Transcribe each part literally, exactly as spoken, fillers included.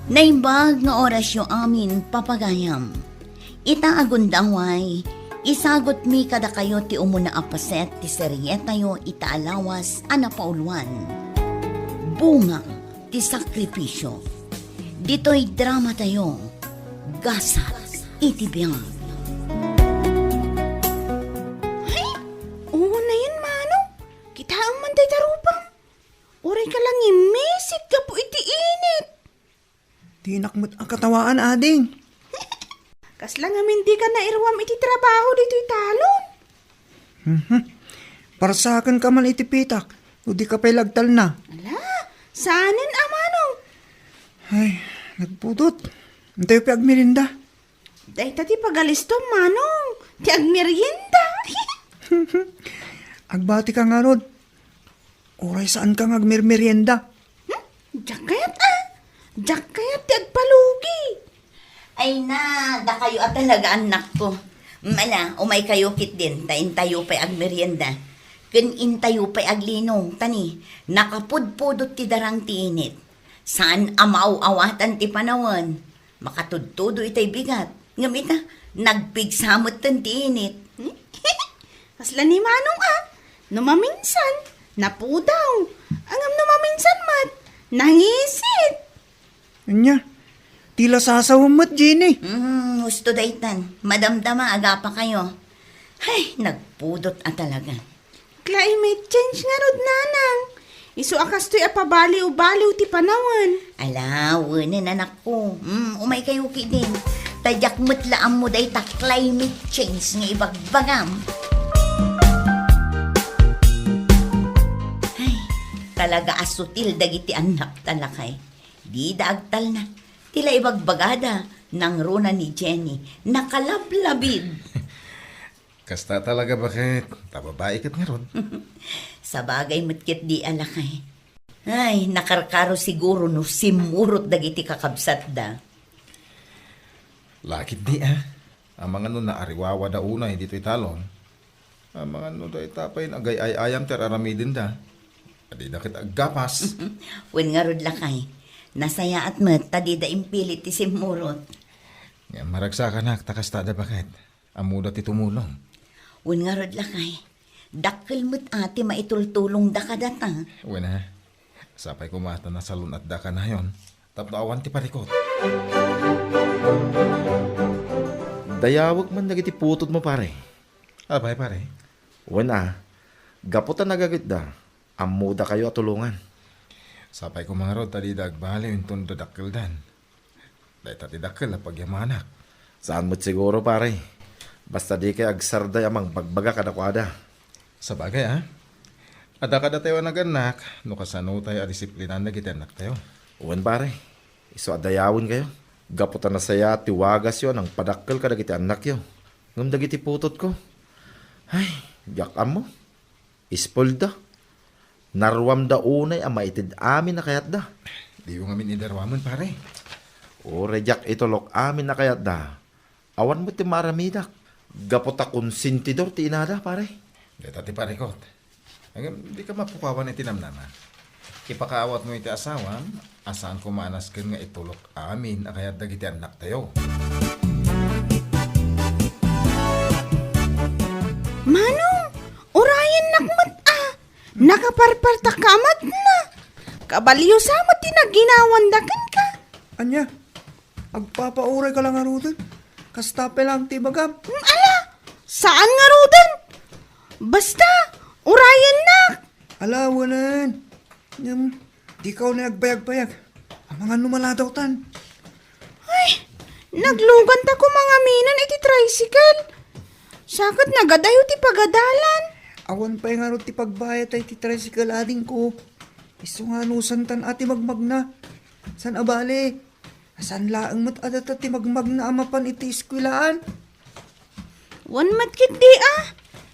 Naimbag nga orasyo amin, papagayam. Ita a gundaway, isagutmi kadakayo ti umuna a paset ti serietayo ita a lawas a napauluan, Bunga ti Sakripisyo. Ditoy dramatayo, Gasat iti Biag. Ay, unayen, Manong. Kitaem man dayta rupam. Uray ka la ngimmisit gapu iti init. Dinak met a katawaan, ading. Kasla ngamin dika nairuam iti trabaho ditoy talon? Mhm. Parsaken ka man iti pitak, no di ka pay lagtalna. Ala, saanen a, Manong. Ay, nagpudot. Intayo pay agmerienda. Dayta ti pagalistom, Manong, ti agmerienda. Agbati ka ngarud. Uray saan ka nga agmermerienda. Hmm? Diak kayat, a. Diak kayat ti agpalugi. Ay na, dakayo a talaga, annakko. Mala, umay kayo ketdin, ta intayo pay agmerienda. Ken intayo pay aglinong, ta ni, nakapudpudot ti darang ti init. Saan a maaw-awatan ti panawen. Makatudtudo itay bigat. Ngem ita, nagpigsa metten ti init. Kasla ni Manong a, no maminsan, napudaw. Ngem no maminsan met, nangisit. Ania, ti la sasawem met, Jenny. Hmm, husto daytan. Madamdama, agapa kayo. Ay, nagpudot a talaga. Climate change ngarud, nanang. Isu a kastoy a pabaliw-baliw ti panawen. Ala, wenen, anakko. Mm, umay kayo ketdin. Ta diak met la ammo dayta climate change nga ibagbagam. Ay, talaga a sutil dagiti annak ta, lakay. Dida agtalna. Ti la ibagbagada, nangruna ni Jenny, nakalablabid. Kasta talaga, baket. Ta babai ket ngarud. Sabagay met ketdi a, lakay. Ay, nakarkaro siguro no simmurot dagiti kakabsatda. La ketdi a. Amangan no naariwawada unay ditoy talon. Amangan no dayta pay nagay-ay-ayam ti ar-aramidenda. Adida ket aggapas. Wen ngarud, lakay. Nasayaat met ta dida impilit ti simmurot. Ngem maragsakanak ta kastada, baket. Ammoda ti tumulong. Wen ngarud, lakay. Dakkel met a ti maitultulongda kadata. Wen a. Sapay koma ta nasalun-atda kanayon tapno awan ti parikut. Dayawek man dagiti putotmo, pare. Apay, pare? Wen a. Gapu ta nagagitda, ammodakayo a tulongan. Sapay koma ngarud ta dida agbaliw inton dadakkeldan. Dayta ti dakkel a pagyamanak. Saan met siguro, pare. Basta dikay agsarday a mangbagbaga kadakuada. Sabagay, a. Adda kadatayo a nagannak no kasanotayo a disiplinan dagiti annaktayo. Wen, pare. Isu a dayawenkayo. Gapu ta nasayaat ti wagasyo a nangpadakkel kadagiti annakyo. Ngem dagiti putotko, ay, diak ammo. Ispolda. Naruamda unay a maited amin a kayatda. Diyo ngamin ida ruamen, pare. Uray diak itulok amin a kayatda, awan met ti maaramidak. Gapu ta konsentidor ti inada, pare. Dayta ti parikut. Ngem, dika mapukawan iti namnama. Ipakaawatmo iti asawam a saan koma a nasken nga itulok amin a kayat dagiti annaktayo. Manong, urayennak met a. Nakaparpartak ka met na. Kabalio sa met ti naginawanda kenka. Ania? Agpapauray ka la ngaruden. Kasta pay laeng ti ibagam. Mm, ala, saan ngaruden. Basta, urayennak. Ala, wenen. Ngem, dika unay agbayagbayag. Amangan no maladawtan. Ay, nagluganta koma ngamin iti tricycle. Sa ket nagadayo ti pagadalan. Awan pay ngarud ti pagbayad iti tricycle, adingko. Isu nga anusantan a ti magmagna. Saan a bale? Saan laeng met a data ti magmagna a mapan iti eskuelaan? Wen met ketdi a.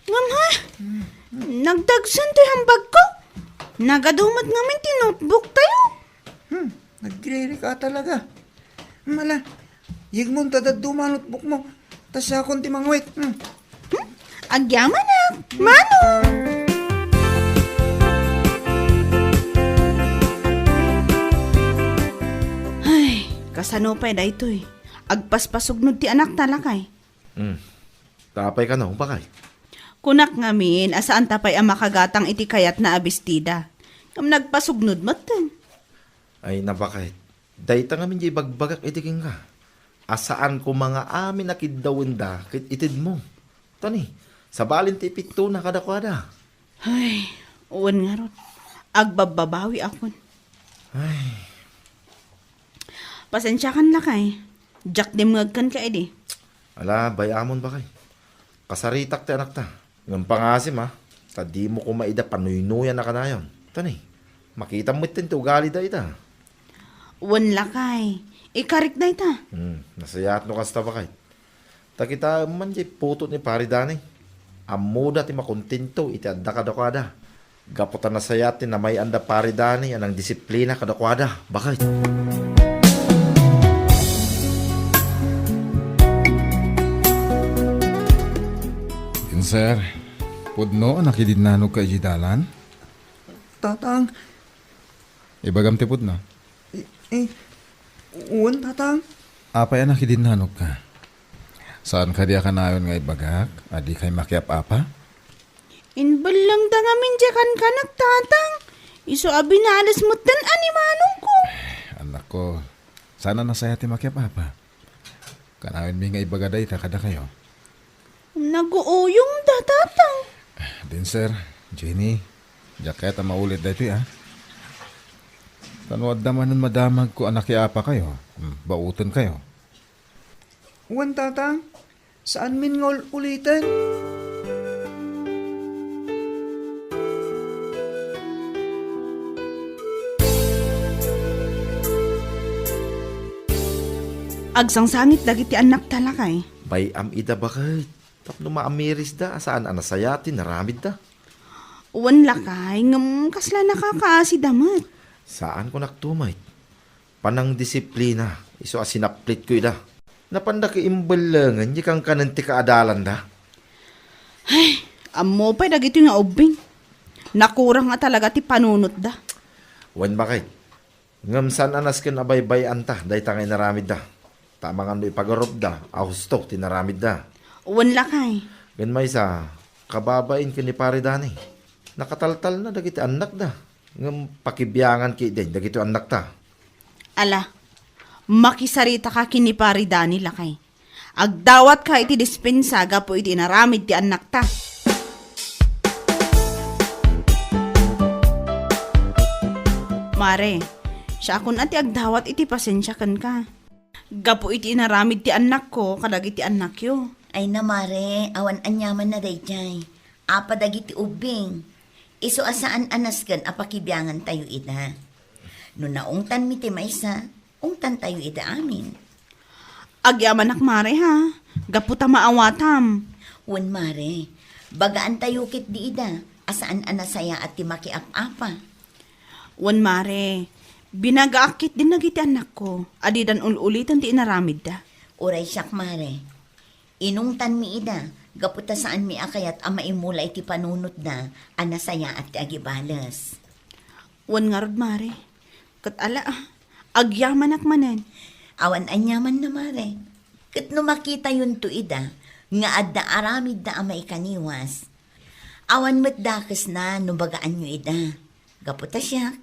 Ngem ha? Nagdagsen toy hambagko. Nagadu met ngamin ti notebook tayo. Hmm, nagririka talaga. Mala, yegmon ta dadduma notebook mo. Ta siakon ti mangawit. Hmm? Hmm? Agyamanak, Manong! Ay, Kasano pay daytoy? Agpaspasugnod ti anakta, lakay. Hmm. Apay kano, bakay? Kunak ngamin a saanta pay a makagatang iti kayatna a bestida. Ngem nagpasugnod metten. Ay, nabakay. Dayta ngamin diay ibagbagak iti kenka. A saan koma nga amin a kiddawenda ket itedmo. Tani, sabalin ti ipittona kadakuada. Ay, wen ngarud. Agbabbabawiakon. Ay. Pasensiakan, lakay. Diak dimngeg kenka idi. Ala, bay-amon, bakay. Kasaritak ti anakta. Ngem pangasim, a, ta dimo koma ida panuynuyan a kanayon. Tani, makitam metten ti ugalida ita. Wen, lakay. Ikarik dayta. Hmm, nasayaat no kasta, bakay. Ta kitaem man diay putot ni Pari Dani. Ammoda ti makontento iti adda kadakuada. Gapu ta nasayaat ti namay-anda Pari Dani a nangdisiplina kadakuada, bakay. Ken, sir, pudno a nakidinnanogka idiay dalan? Tatang. Ibagam ti pudno. I, i, wen, Tatang. Apay a nakidinnanogka? Saan kadi a kanayon nga ibagak a dikay makiap-apa? Imbellengda ngamin diay kankanak, Tatang. Isu a binales metten a ni manongko. Anakko, saan a nasayaat ti makiap-apa? Kanayonmi nga ibaga dayta kadakayo. Naguuyongda, Tatang. Din, sir, Jenny, diak kayat a maulit daytoy, a. Ta no adda manen madamagko a nakiapakayo, hmm, baotenkayo. Wen, Tatang. Saanmin nga ul-uliten. Agsangsangit dagiti annakta, lakay. Bay-am ida, baket. Tapno maamirisda a saan a nasayaat ti naramidda. Wen, lakay, ngem kasla nakakaasida met. Saan ko naktumay. Panangdisiplina, isu a sinaplitko ida. Napanda ket imbellengen diay kankanen ti kaadalanda. Ay, ammo pay dagitoy nga ubbing. Nakurang a talaga ti panunotda. Wen, baket. Ngem saan a nasken a baybay-anta dayta nga inaramidda. Ta amangan no ipagarupda a husto ti naramidda. Wen, lakay. Ken maysa, kababain ken ni Pare Dani. Nakataltalna dagiti annakda. Ngem pakibiangan ketdin dagiti annakta. Ala, makisaritaka ken ni Pare Dani, lakay. Agdawatka iti dispensa gapu iti inaramid ti annakta. Mare, siakon a ti agdawat iti pasensia kenka. Gapu iti inaramid ti annakko kadagiti annakyo. Ay na, Mare, awan aniamanna daydiay. Apa dagiti ubbing? Isu a saan a nasken a pakibiangantayo ida. No naungtanmi ti maysa, ungtantayo ida amin. Agyamanak, Mare, ha? Gapu ta maawatam. Wen, Mare. Bagaantayo ketdi ida a saan a nasayaat ti makiap-apa. Wen, Mare. Binagaak ketdin dagiti annakko a didan ul-uliten ti inaramidda. Uray siak, Mare. Inungtanmi ida, gapu ta saanmi a kayat a maimula iti panunotda a nasayaat ti agibales. Wen ngarud, Mare. Ket ala, agyamanak manen. Awan aniamanna, Mare. Ket no makitayonto ida nga adda aramidda a maikaniwas, awan met dakesna no bagaanyo ida. Gapu ta siak,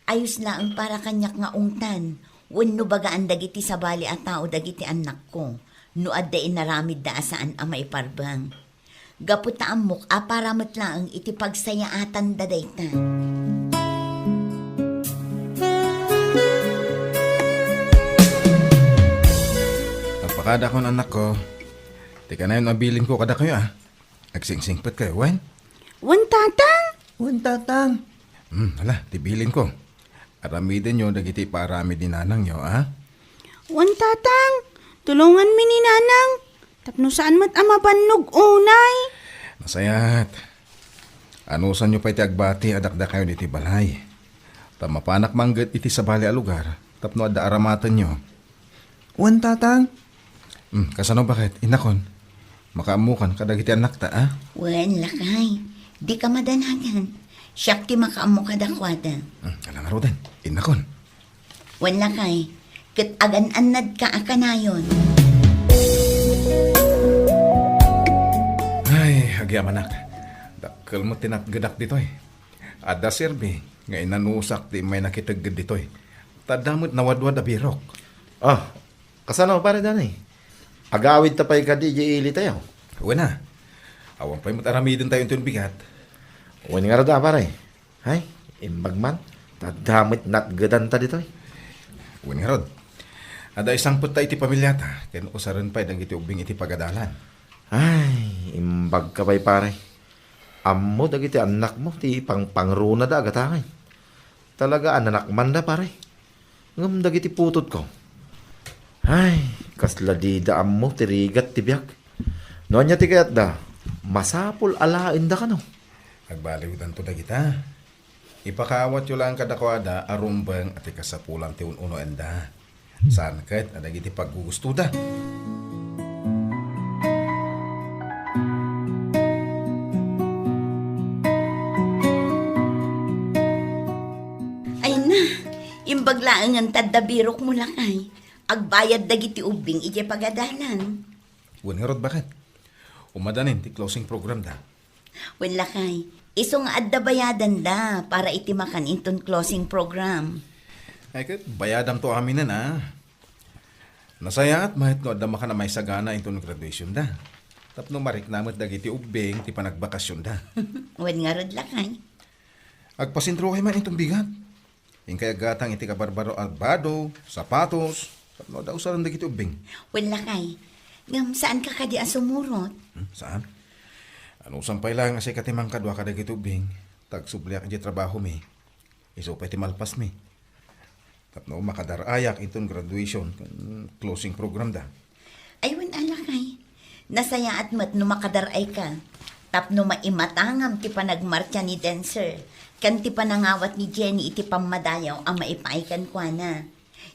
ayos laeng para kaniak nga ungtan wenno bagaan dagiti sabali a tao dagiti annakko no adda inaramidda a saan a maiparbeng. Gapu ta ammok a para met laeng iti pagsayaatanda dayta. Agpakadakon, annakko. Ti kanayon a bilinko kadakayo, a. Agsingsingpetkayo, wen? Wen, Tatang. Wen, Tatang. Hmm, ala, ti bilinko. Aramidenyo dagiti ipaaramid ni nanangyo, a? Wen, Tatang. Tulonganmi ni Nanang. Tapno saan met a mabannog unay. Nasayaat. Anusanyo pay ti agbati a dakdakayon iti balay. Ta mapanak mangted iti sabali a lugar tapno adda aramatenyo. Wen, Tatang. Hmm, kasano, baket, innakon? Makaammokan kadagiti annakta, a? Wen, lakay. Dika madanagan. Siak ti makaammo kadakuada. Hmm, ala ngaruden, innakon. Wen, lakay. ket agan-annadka a kanayon. Ay, agyamanak. Dakkel met ti natgedak ditoy. Adda serbi nga inanusak ti immay nakitegged ditoy. Ta adda met nawadwad a birok. Ah, kasano, Pare Danny? Agawidta pay kadi idiay ilitayo? Wen a. Awan pay met aramidentayo inton bigat. Wen ngarud a, pare. Ay, imbag man. Ta adda met natgedanta ditoy. Wen ngarud. Adda isangpetta iti pamiliata, ken usaren pay dagiti ubbing iti pagadalan. Ay, imbagka pay, pare. Ammo dagiti annakmo ti pangpangrunada a gatangay. Talaga a nanakmanda, pare. Ngem dagiti putotko, ay, kasla dida ammo ti rigat ti biag. No ania ti kayatda, masapul a laenda kano. Agbaliwdanto dagita. Ipakaawatyo laeng kadakuada a rumbeng a ti kasapulan ti un-unoenda. Saan ket a dagiti paggugustoda. Ay na, imbag laengen ta adda birokmo, lakay. Agbayad dagiti ubbing idiay pagadalan. Wen ngarud, baket. Umadanin ti closing programda. Wen, lakay, isu nga adda bayadanda para iti makan inton closing program. Ay ket, bayadamto aminen a. Nasayaat met no adda makan a maisagana inton graduationda. Tapno marikna met dagiti ubbing ti panagbakasionda. Wen ngarud, lakay. Agpasentrokay man inton bigat. Inkay aggatang iti kabarbaro a bado, sapatos, tapno adda usaren dagiti ubbing. Wen, lakay, ngem saanka kadi a sumurot? Hmm, saan? Anusam pay laeng a sika ti mangkadua kadagiti ubbing, ta agsubliak iti trabahomi. Isu pay ti malpasmi. Tapno makadar-ayak inton graduation ken closing programda. Ay, wen a, lakay. Nasayaat met no makadar-ayka. Tapno maimatangam ti panagmartsa ni Denser, ken ti panangawat ni Jenny iti pammadayaw a maipaay kenkuana.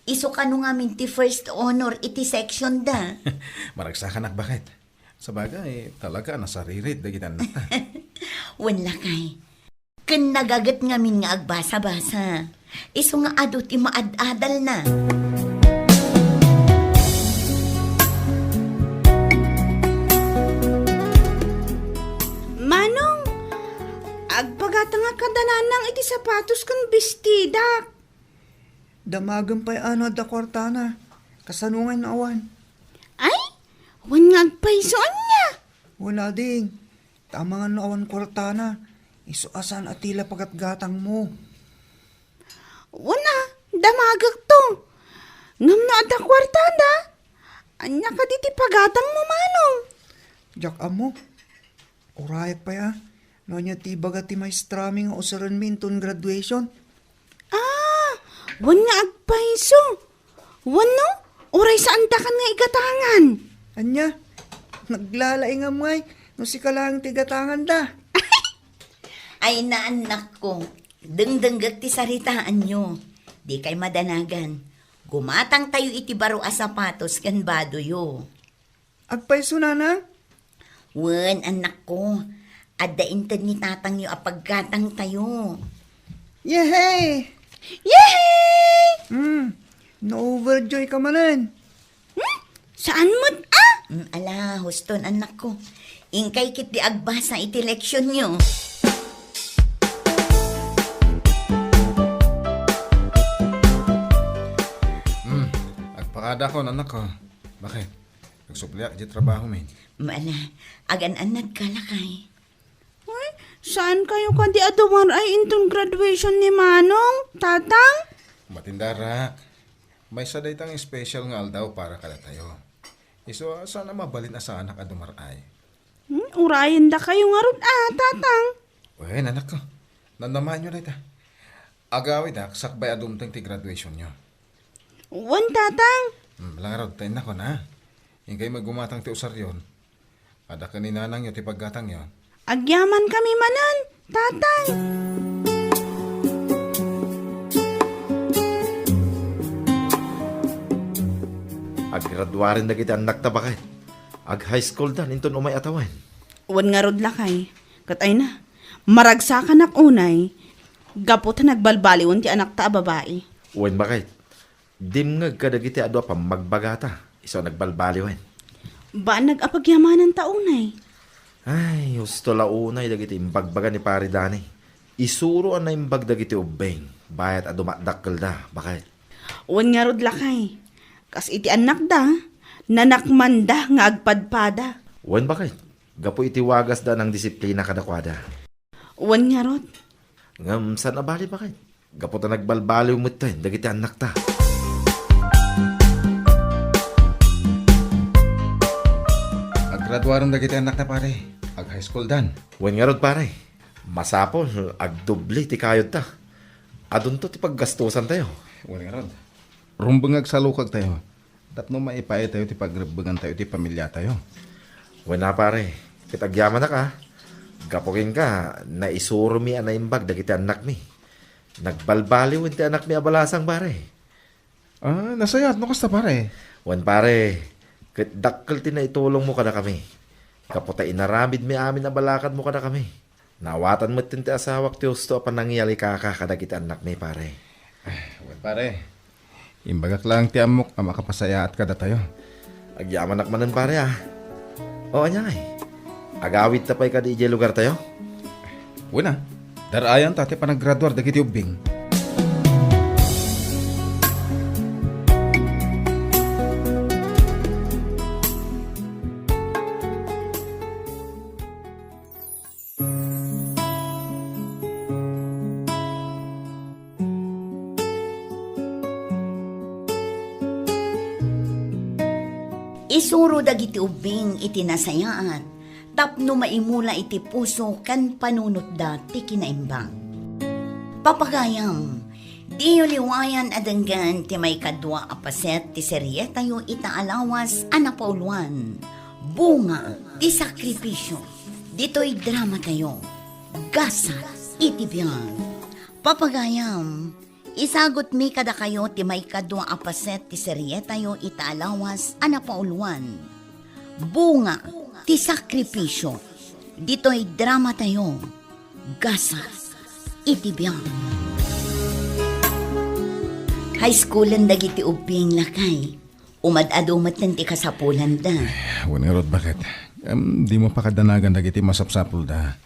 Isu kano ngamin ti first honor iti sectionda. Maragsakanak, baket. Sabagay, talaga a nasaririt dagiti annakta. Wen, lakay. Ken nagaget ngamin nga agbasa-basa. Isu nga adu ti maad-adalna. Manong, agpagatangak kada nanang iti sapatos ken bestidak. Damagem pay a no adda kuartana. Kasano ngay no awan? Ay, wen nga agpayso, ania? Wen a, ding. Ta amangan no awan kuartana, isu a saan a tila pagatgatangmo. Wen a, damagekto. Ngem no adda kuartada, ania kadi ti pagatangmo, Manong? Diak ammo. Urayak pay a, no ania ti ibaga ti maestrami nga usarenmi inton graduation. Ah, wen nga agpayso. Wenno, uray saandakan nga igatangan. Ania? Naglalaingam ngay no sika laeng ti igatanganda. Ay, naannakko, dengdenggek ti saritaanyo. Dikay madanagan. Gumatangtayo iti baro a sapatos ken badoyo. Agpayso, nanang? Wen, annakko. Adda inted ni tatangyo a paggatangtayo. Yehey! Yehey! Hmm, na-overjoy ka manen. Hmm? Saan met a? Hmm, ala, huston, annakko. Inkay ketdi agbasa iti leksionyo. Hmm, agpakadakon, annakko. Bakit? Agsubliak iti trabaho, men. Mala, agan-annadka, lakay. Ay, saan kayo kadi a dumar-ay inton graduation ni Manong, Tatang? Matindarak. Maysa dayta nga special nga aldaw para kadatayo. Isu a saan a mabalin a saanak a dumar-ay. Hmm, urayenda kayo ngarud a, Tatang. Wen, annakko. Namnamaenyo dayta. Agawidak sakbay a dumteng ti graduationyo. Wen, Tatang. Hmm, langarod, ta innakon, a. Inkay met gumatang ti usaryon. Adda ken ni nanangyo ti paggatangyo. Agyaman kami manen, Tatang. Aggraduaren dagiti annakta, baket. Ag-high school dan inton umay a tawen. Wen ngarud, lakay. Ket ay na, maragsakanak unay, gapu ta nagbalbaliwen ti anakta a babai. Wen, baket. Dimngeg kadagiti adu a pammagbagata, isu a nagbalbaliwen. Bannag a pagyamananta unay. Ay, husto la unay dagiti imbagbaga ni Pare Dani. Isuro a naimbag dagiti ubbing, bayat a dumadakkelda, baket. Wen ngarud lakay, kas iti annakda, nanakmanda nga agpadpada. Wen baket, gapu iti wagasda a nangdisiplina kadakuada. Wen ngarud. Ngem saan a bali baket, gapu ta nagbalbaliw metten dagiti annakta. Naggraduaren dagiti annakta, pare. Ag-high school dan. Wen ngarud, pare. Masapul, agdubli ti kayodta. Adunto ti paggastusantayo. Wen ngarud. Rumbeng nga agsalukagtayo tapno maipaaytayo ti pagrebbengantayo iti pamiliatayo. Wen a, pare, ket agyamanak a. Gapu kenka, naisuromi a naimbag dagiti annakmi. Nagbalbaliwen ti annakmi a balasang, pare. Ah, nasayaat no kasta, pare. Wen, pare, ket dakkel ti naitulongmo kadakami. Gapu ta inaramidmi amin a balakadmo kadakami. Naawatan metten ti asawak ti husto a panangiyalikaka kadagiti annakmi, pare. Wen, pare. Imbagak laeng ti ammok a makapasayaat kadatayo. Agyamanak manen, pare, a. O, ania ngay? Agawidta pay kadi idiay lugartayo? Wen a, dar-ayanta ti panaggraduar dagiti ubbing. Isuro dagiti ubbing iti nasayaat tapno maimula iti puso ken panunotda ti kinaimbag. Papagayam, diyo liwayan a denggen ti maikadua a paset ti serietayo ita a lawas a napauluan, Bunga ti Sakripisio. Ditoy dramatayo, Gasat iti Biag. Papagayam, isagutmi kadakayo ti maikadua a paset ti serietayo ita a lawas a napauluan, Bunga ti Sakripisio. Ditoy dramatayo, Gasat iti Biag. High schoolen dagiti ubbing, lakay. Umad-adu metten ti kasapulanda. Wen ngarud, baket. Em, dimo pakadanagan dagiti masapsapulda.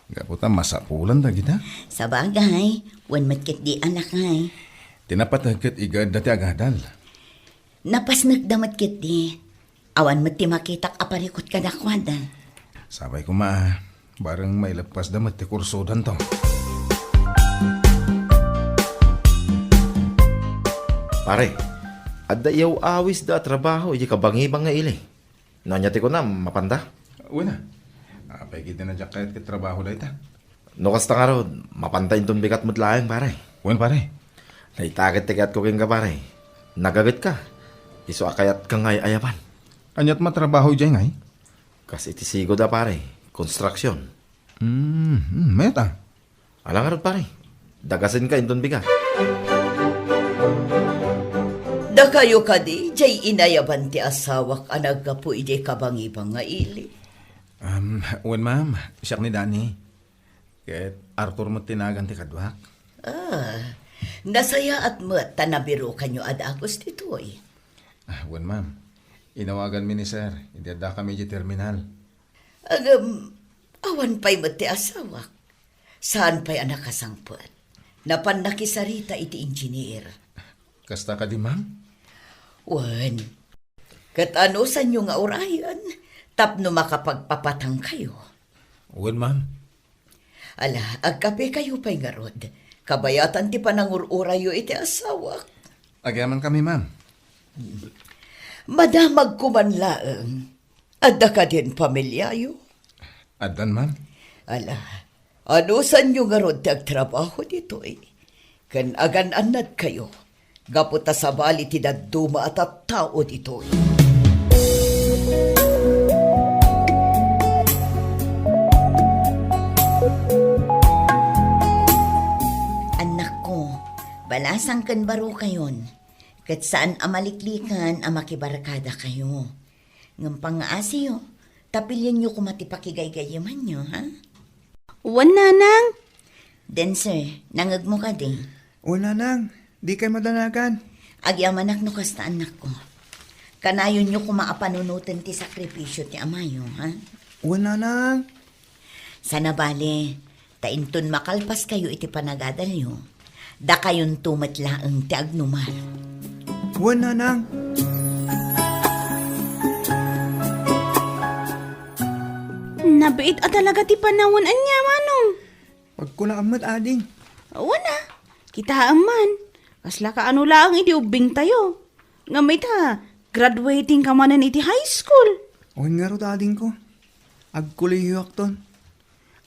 Gapu ta masapulan dagita. Sabagay, wen met ketdi a, lakay. Ti napateg ket igaedda ti agadal. Napasnekda met ketdi. Awan met ti makitak a parikut kadakuada. Sapay koma, bareng maileppasda met ti kursodanto. Pare, adda iyaw-awisda a trabaho idiay kabangibang nga ili. No ania ti kunam, mapanda? Wen a. Apay ketdi a diak kayat ket trabaho dayta? No kasta ngarud, mapanta inton bigat met laeng, pare. Wen, pare. Dayta ket ti kayatko kenka, pare. Nagagetka. Isu a kayatka nga ay-ayaban. Aniat matrabaho idiay ngay? Kas iti sigud a, pare. Konstruksion. Hmm, hmm, met a. Ala ngarud, pare. Dagasenka inton bigat. Dakayo kadi, diay inayaban ti asawak a naggapu idiay kabangibang nga ili? Um, wen, ma'am. Siak ni Danny. Ket Arthur met ti nagan ti kaduak. Ah, nasayaat met ta nabirukanyo a dagus ditoy. Ah, wen, ma'am. Inawaganmi ni Sir, idi addakami idiay terminal. Ngem, awan pay met ti asawak. Saan pay a nakasangpet? Napan nakisarita iti engineer. Kasta kadi, ma'am? Wen. Ket anusanyo nga urayen tapno makapagpapatangkayo? Wen, ma'am. Ala, agkapekayo pay ngarud. Kabayatan ti panangur-urayyo iti asawak. Agyamankami, ma'am. Madamagko man laeng. Adda kadin pamiliayo? Addan, ma'am. Ala, anusanyo ngarud ti agtrabaho ditoy? Ken agan-annadkayo, gapu ta sabali ti dadduma a tattao ditoy. Annakko, balasang ken barukayon, ket saan a maliklikan a makibarkadakayo. Ngem pangngaasiyo, ta pilienyo koma ti pakigaygayimanyo, ha? Wen, nanang. Dancer, nangegmo kadi? Wen, nanang, dikay madanagan. Agyamanak no kasta, annakko. Kanayonyo koma a panunoten ti sakripisio ti amayo, ha? Wen, nanang. Sana bale, ta inton makalpaskayo iti panagadalyo, dakayonto met laeng ti agnumar. Wen, nanang. Nabiit a talaga ti panawen, ania, Manong? Pagkunaam met, ading. Wen a, kitaem man. Kasla kaano laeng idi ubbingtayo. Ngem ita, graduating ka manen iti high school. Wen ngarud, adingko. Agkolehiyoakton.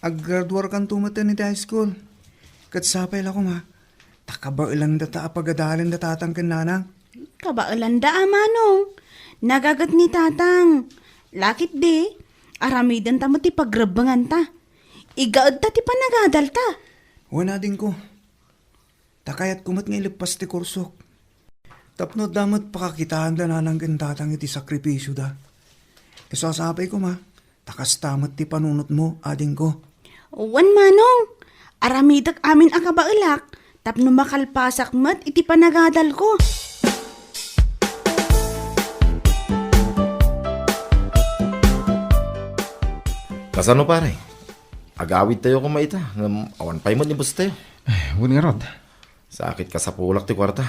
Aggraduarkanto metten iti high school. Ket sapay la koma, ta kabaelanda ta a pagadalen da tatang ken nanang. Kabaelanda a, Manong. Nagaget ni tatang. Lakit di, aramidenta met ti pagrebbenganta. Igaedta ti panagadalta. Wen, adingko. Ta kayatko met nga ileppas ti kursok. Tapno adda met pakakitaanda nanang ken tatang iti sakripisioda. Isu a sapay koma, ta kasta met ti panunotmo, adingko. Wen, Manong, aramidek amin a kabaelak tapno makalpasak met iti panagadalko. Kasano, pare? Agawidtayo koma ita, ngem awan pay met ni bosstayo. Eh, wen ngarud. Sakit kasapulak ti kuarta.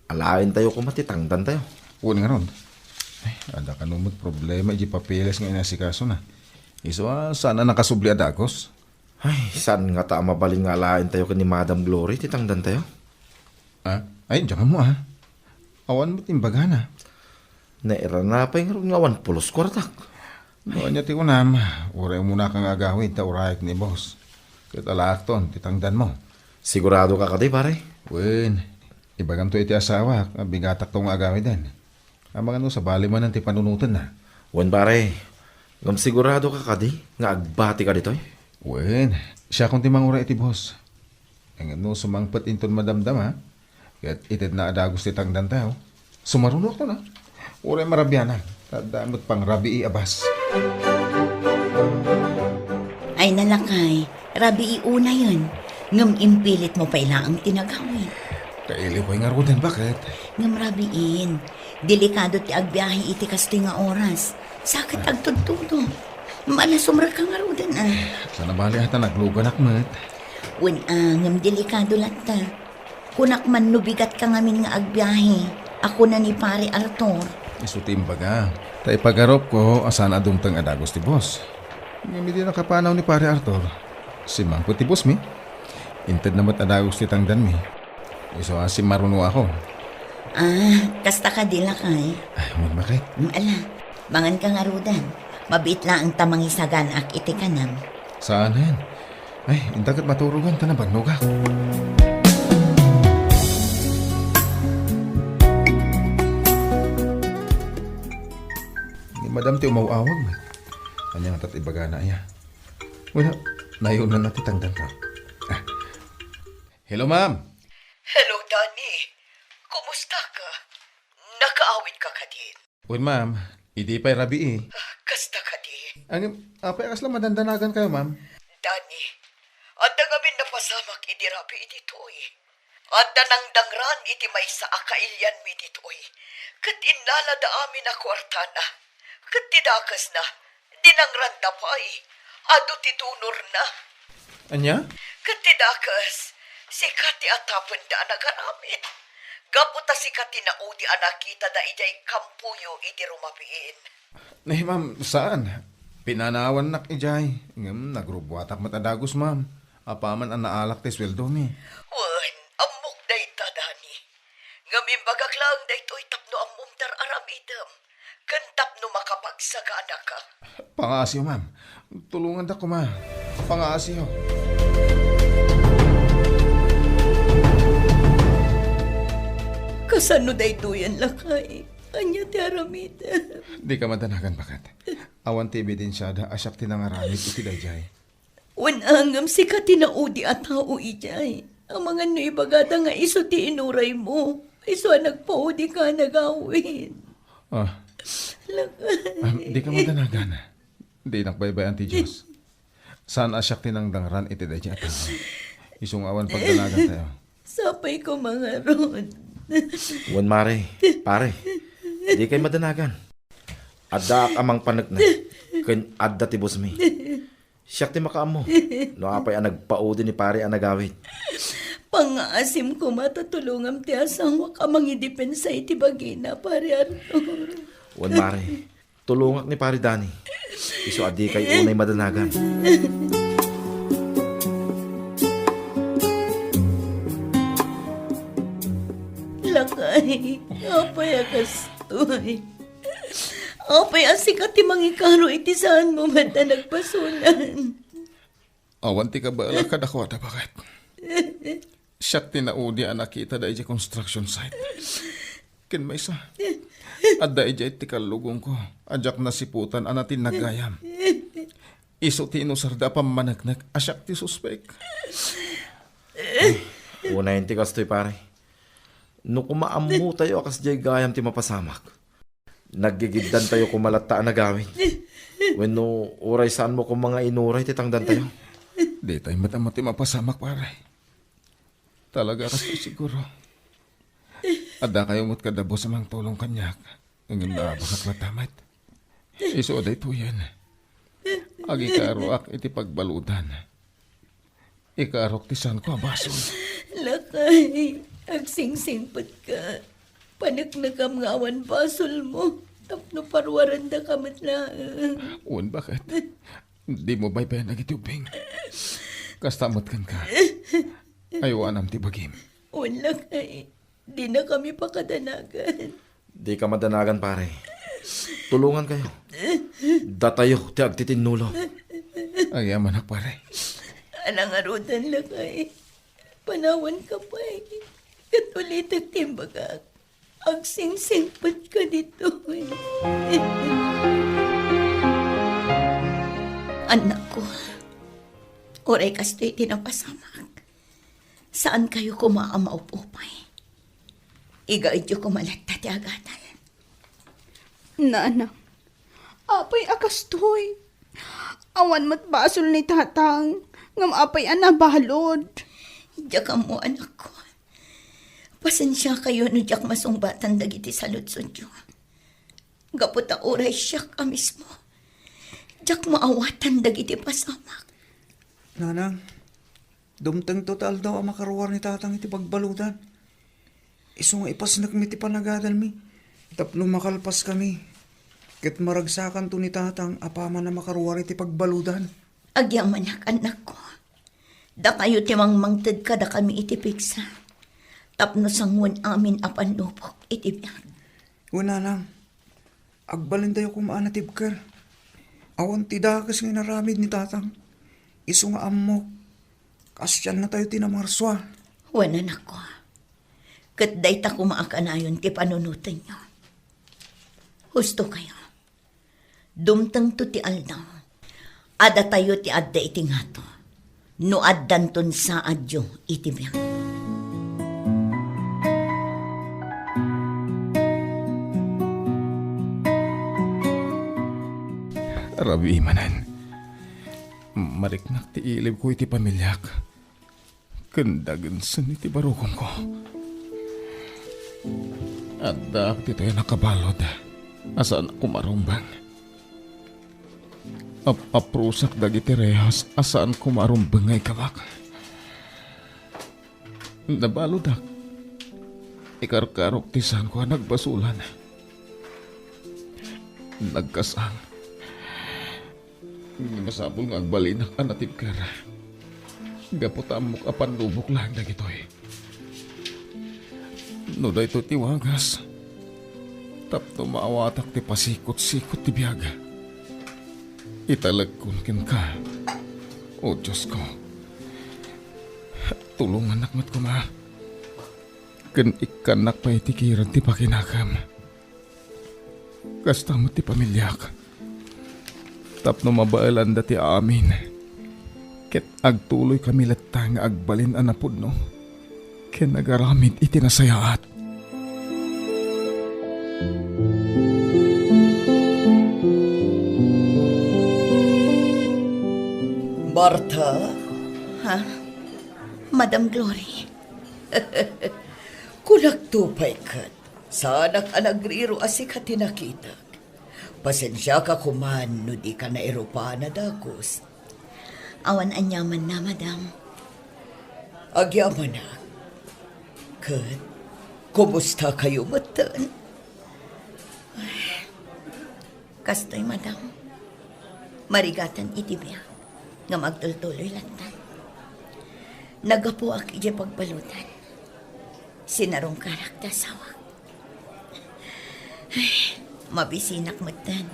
Alaentayo koma ti tangdantayo. Wen ngarud. Ay, adda kano met problema iti papeles nga inasikasona. Isu a, saan a nakasubli a dagus? Ay, saan ngata a mabalin nga alaentayo ken ni Madam Glory ti tangdantayo? Ah, ay, diak ammo, ah. Awan met imbagana. Nairana pay ngarud nga awan pulos kuartak. No ania ti kunam, uray umuna ka nga agawid ta urayek ni boss. Ket alaakton ti tangdanmo. Sigurado ka kadi, pare? Wen, ibagamto iti asawak nga bigatakto nga agawiden. Amangan no sabali manen ti panunotenna. Wen, pare. Ngem sigurado ka kadi nga agbatika ditoy? Wen, siakon ti manguray iti boss. Ngem no sumangpet inton madamdama, ket itedna a dagus ti tangdantayo, sumarunoakon a. Uray marabianak, ta adda met pangrabii a bas. Ay, nalakay, rabii unayen, ngem impilitmo pay laeng ti nagawid. Kailiw pay ngaruden, baket? Ngem rabiin, delikado ti agbiahe iti kastoy nga oras. Sakit agtudtudo. Malasumrek ka ngaruden, a. Sana bale a ta nagluganak met. Wen a, ngem delikado latta. Kunak man no bigat ka ngamin nga agbiahe, a kuna ni Pare Arthur. Isu ti imbaga. Ta ipagarupko a saan a dumteng a dagus ti boss. Ngem idi nakapanaw ni Pare Arthur, simmangpet ti bossmi. Intedna met a dagus ti tangdanmi. Isu a simmarunoakon. Ah, kasta kadi, lakay? Ay, wen, baket? Mm, ala, mangan ka ngaruden. Mabiit laeng ta mangisaganaak iti kanam. Saanen? Ay, inta ket maturogan ta nabannogak. Ni madam ti umaw-awag met. Ania ngata ti ibagana, aya? Wala, nayunanna ti tangdanko. Ah. Hello, ma'am. Hello, Danny. Kumusta ka? Nakaawid ka kadin? Wen, ma'am. Idi pay rabii. Ah, kasta kadi? Ngem, apay a kasla madandanagankayo, ma'am? Danny, adda ngamin napasamak idi rabii ditoy. Adda nangdangran iti maysa a kailianmi ditoy. Ket innalada amin a kuartana. Ket ti dakesna, dinangranda pay. Adu ti donorna. Ania? Ket ti dakes, sika ti atapenda a nagaramid. Gapu ta sika ti naudi a nakitada idiay kampoyo idi rumabiin. Nay, ma'am, saan. Pinanawannak idiay. Ngem nagrubuatak met a dagus, ma'am. Apaman a naalak ti sueldomi. Wen, ammok dayta, Dani. Ngem imbagak laeng daytoy tapno ammom ti ar-aramidem, ken tapno makapagsaganaka. Pangaasiyo, ma'am. Tulongandak koma. Pangaasiyo. Kasano daytoyen, lakay? Ania ti aramidem? Dika madanagan, baket. Awan ti ebidensiada a siak ti nangaramid iti daydiay. Wen, ngem sika ti naudi a tao idiay. Amangan no ibagada nga isu ti inuraymo. Isu a nagpaudika a nagawid. Ah. Lakay. Ah, dika madanagan. Dinak baybay-an ti Dios. Saan a siak ti nangdangran iti daydiay a tao. Isu nga awan pagdanagantayo. Sapay koma ngarud. Wen, Mare, Pare, dikay madanagan. Addaak a mangpaneknek ken adda ti busmi. Siak ti makaammo no apay a nagpaudi ni Pare a nagawid. Pangngaasim koma ta tulongam ti asawak a mangidepensa iti bagina, Pare Arthur. Wen, Mare, tulongak ni Pare Dani. Isu a dikay unay madanagan. Lakay, apay a kastoy? Apay a sika ti mangikaro iti saanmo met a nagbasolan? Awan ti kabaelak kadakuada, baket. Siak ti naudi a nakitada idiay construction site. Ken maysa, adda idiay ti kallugongko a diak nasiputan a natinnag gayam. Isu ti inusarda a pammaneknek a siak ti suspek. Unayen ti kastoy, pare. No koma ammotayo a kasdiay gayam ti mapasamak, naggigiddantayo koma latta a nagawid. Wenno uray saanmo koma nga inuray ti tangdantayo. Ditay met ammo ti mapasamak, pare. Talaga, kastoy siguro. Addakayo met kadabus a mangtulong kaniak. Ngem naabakak latta met. Isu a daytoyen. Agikaroak iti pagbaludan. Ikarok ti saanko a basol. Lakay, agsingsingpetka. Paneknekam nga awan basolmo tapno paruarandaka met laeng. Wen, baket? Dimo baybayan dagiti ubbing. Kasta met kenka. Aywanam ti bagim. Wen, lakay. Dinakami pakadanagan. Dika madanagan, pare. Tulongankayo. Datayo ti agtitinnulo. Agyamanak, pare. Nangarudan, lakay. Panawanka pay. Ket ulitek ti imbagak. Agsingsingpetka ditoy. Annakko, uray kastoy ti napasamak, saankayo koma a maupupay. Igaedyo koma latta ti agadal. Nanang, apay a kastoy? Awan met basol ni Tatang, ngem apay a nabalud? Diak ammo, anakko. Pasensiakayo no diak masungbatan dagiti saludsodyo. Gapu ta uray siak a mismo, diak maawatan dagiti pasamak. Nanang, dumtengto ti aldaw a makaruar ni Tatang iti pagbaludan. Isu nga ipasnekmi ti panagadalmi tapno makalpaskami ket maragsakanto ni Tatang apaman a makaruar iti pagbaludan. Agyamanak, annakko. Dakayo ti mangmangted kadakami iti pigsa tapno sangoen amin a pannubok iti biag. Wen, nanang, agbalintayo koma a natibker. Awan ti dakes nga inaramid ni Tatang. Isu nga ammok, kaasiannatayo ti namarsua. Wen, anakko. Ket dayta koma a kanayon ti panunotenyo. Hustokayo. Dumtengto ti aldaw a datayo ti adda iti ngato no addanton saadyo iti biag. Rabii manen. Mariknak ti ilibko iti pamiliak ken dagensen iti barukongko. Addaak ditoy a nakabalud a saan a kumarumbeng. Ap-aprusak dagiti rehas a saan kumarumbeng nga ikabak. Nabaludak. Ikarkarok ti saanko a nagbasolan. Nagkasang. Masapul nga agbalinak a natibker. Gapu ta ammok a pannubok laeng dagitoy. No daytoy ti wagas, tapno maawatak ti pasikot-sikot ti biag. Italekon kenka, O Diosko. Tulongannak met koma. Ken ikkannak pay iti kirad ti pakinakem. Kasta met ti pamiliak. Tapno mabaelanda ti amin. Ket agtuloykami latta nga agbalin a napudno ken agaramid iti nasayaat. Martha? Ha? Madam Glory? Kunakto pay ket, saanak a nagriro a sika ti nakitak. Pasensiaka koman no dika nairupan a dagus. Awan aniamanna, madam. Agyamanak. Ket, kumusta kayo metten? Kastoy, madam. Marigatan iti biag, ngem agtultuloy lattan. Naggapuak idiay pagbaludan. Sinarungkarak ti asawak. Ay, mabisinak metten.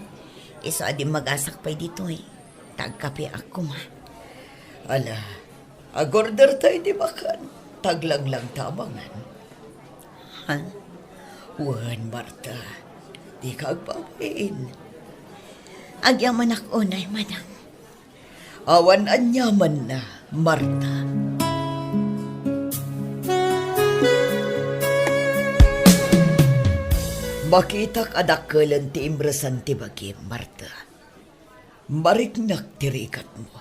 Isu a dimmagasak pay ditoy, ta agkapeak koma. Ala, agorder tayo ti makan, ta aglanglang ta amangan. Ha? Wen, Marta, dika agbabain. Agyamanak unay, madam. Awan aniamanna, Marta. Makitak a dakkelen ti imresan ti bagim, Marta. Mariknak ti rigatmo.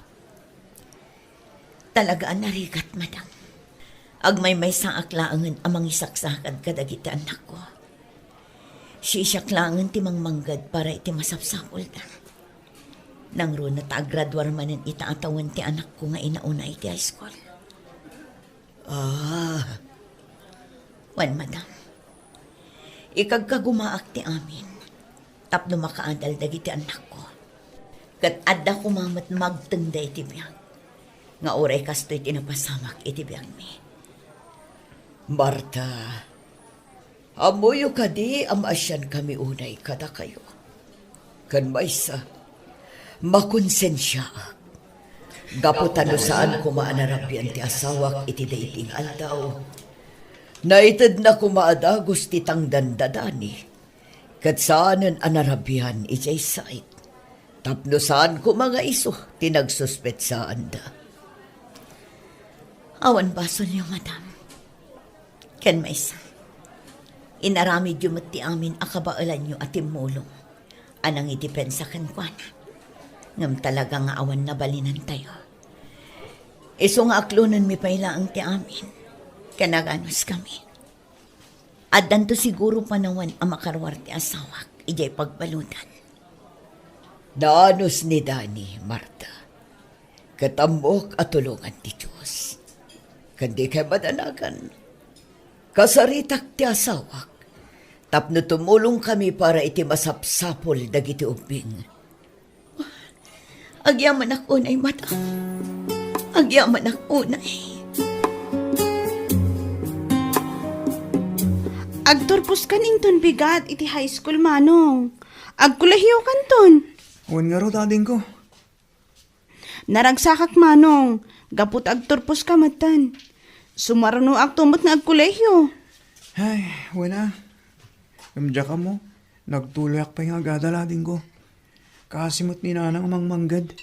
Talaga a narigat, madam. Agmaymaysaak laengen a mangisaksakad kadagiti annakko. Siak laengen ti mangmangged para iti masapsapulda. Nangruna ta aggraduar manen ita a tawen ti anakko nga inauna iti high school. Ah. Wen, madam. Ikagkagumaak ti amin tapno makaadal dagiti annakko. Ket adda koma met magtengda iti biag nga uray kastoy ti napasamak iti biagmi. Marta, ammoyo kadi a maasiankami unay kadakayo? Ken maysa, makonsensiaak. Gapu ta no saan koma a narabian ti asawak iti daydi nga aldaw, naitedna koma a dagus ti tangdan da Dani. Ket saanen a narabian idiay sait. Tapno saan koma nga isu ti nagsuspetsaanda. Awan basolyo, madam. Ken maysa, inaramidyo met ti amin a kabaelanyo a timmulong a nangidepensa kenkuana. Ngem talaga nga awan nabalinantayo. Isu nga aklonenmi pay laeng ti amin, ken aganuskami. Addanto siguro panawen a makaruar ti asawak idiay pagbaludan. Naanus ni Dani, Marta. Ket ammok a tulongan ti Dios. Ken dikay madanagan. Kasaritak ti asawak tapno tumulongkami para iti masapsapul dagiti ubbing. Agyamanak unay, madam. Agyamanak unay. Agturposkan inton bigat iti high school, Manong. Agkolehiyokanton. Wen ngarud, adingko. Naragsakak, Manong, gapu ta agturposka metten. Sumarunoakto met nga agkolehiyo. Ay, wen a. Ngem diak ammo, nagtuloyak pay nga agadal, adingko. Kaasi met ni Nanang a mangmangged.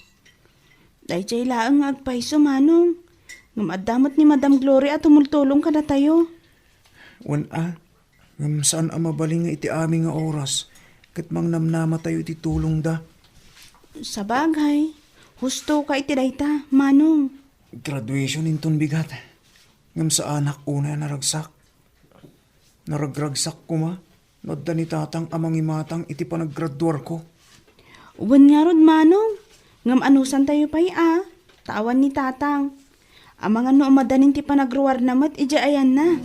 Daydiay laeng nga agpayso, Manong. Ngem adda met ni Madam Gloria a tumultulong kadatayo. Wen a, ngem saan a mabalin nga iti amin nga oras ket mangnamnamatayo iti tulongda. Sabagay, husto ka iti dayta, Manong. Graduation inton bigat. Ngem saanak unay a naragsak. Naragragsak koma no adda ni Tatang a mangimatang iti panaggraduarko. Wen ngarud, Manong, ngem anusantayo pay a, ta awan ni Tatang. Amangan no umadanin ti panagruarna met idiay ayanna.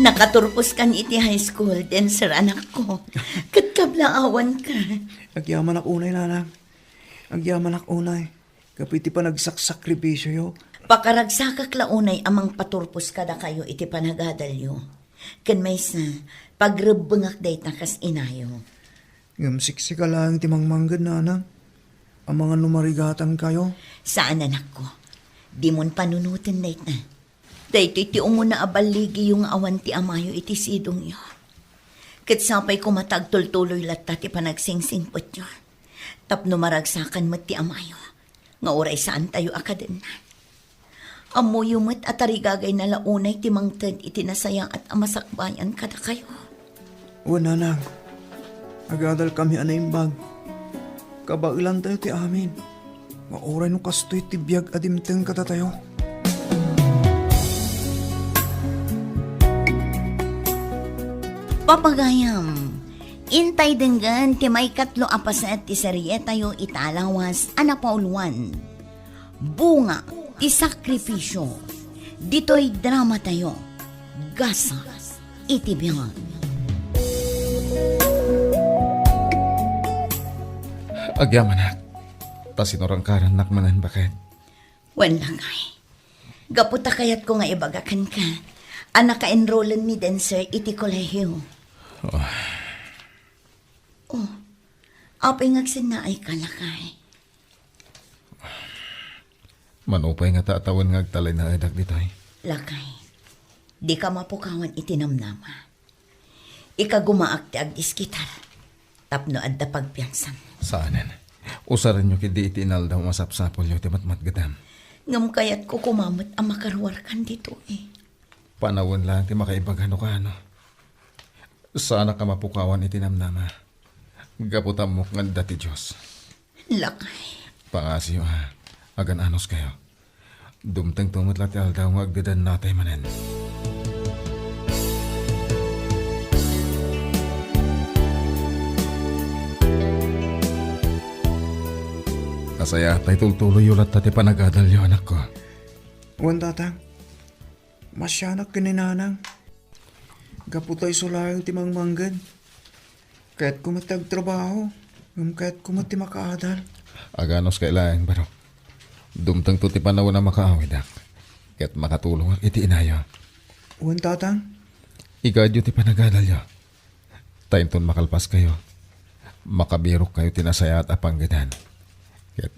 Nakaturposkan iti high school, dancer, anakko. Ket kablaawanka. Agyamanak unay, Nanang. Agyamanak unay. Gapu iti panagsaksakripisioyo. Pakaragsakak la unay a mangpaturpos kadakayo iti panagadalyo. Ken maysa, pagrebbengak dayta kas inayo. Ngem siksika laeng ti mangmangged, Nanang. Amangan no marigatankayo. Saan, anakko. Dimon panunoten dayta. Daytoy ti umuna a balligiyo nga awan ti amayo iti sidongyo. Ket sapay koma ta agtultuloy latta ti panagsingsimpetyo. Tapno maragsakan met ti amayo, nga uray saantayo a kadenna. Ammoyo met a tarigagayna la unay ti mangted iti nasayaat a masakbayan kadakayo. Wen, nanang, agadalkami a naimbag. Kabaelantayo ti amin. Nga uray no kastoy ti biag a dimteng kadatayo. Papagayam, intay denggen ti maikatlo a paset ti serietayo ita a lawas a napauluan. Bunga ti sakripisio. Ditoy dramatayo, Gasat iti Biag. Agyamanak, ta sinurangkarannak manen, baket. Wen, lakay. Gapu ta kayatko nga ibaga kenka a naka-enrollen ni Denser iti kolehio. Oh. Oh, apay nga agsennaayka, lakay? Mano pay nga ta a tawen nga agtalinaedak ditoy? Lakay, dika mapukawan iti namnama. Ikagumaak ti agdiskitar tapno adda pagpiansan. Saanen. Usarenyo ketdi iti inaldaw a masapsapulyo ti matmatgedam. Ngem kayatko koma met a makaruarkan ditoy. Panawen laeng ti makaibaga no kaano. Saanak a mapukawan iti namnama. Gapu ta ammok nga adda ti Dios. Lakay. Pangasiyo a, agan-anuskayo. Dumtengto met la ti aldaw nga agdedennatay manen. Nasayaat ta itultuloyyo latta ti panagadalyo, anakko. Wen, tatang. Masianak ken ni nanang. Gapu ta isu laeng ti mangmangged. Kayatko met ti agtrabaho, ngem kayatko met ti makaadal. Aganuskay laeng, Barok. Dumtengto ti panawen a makaawidak, ket makatulongak iti inayo. Wen, tatang. Igaedyo ti panagadalyo. Ta inton makalpaskayo, makabirokkayo ti nasayaat a panggedan. Ket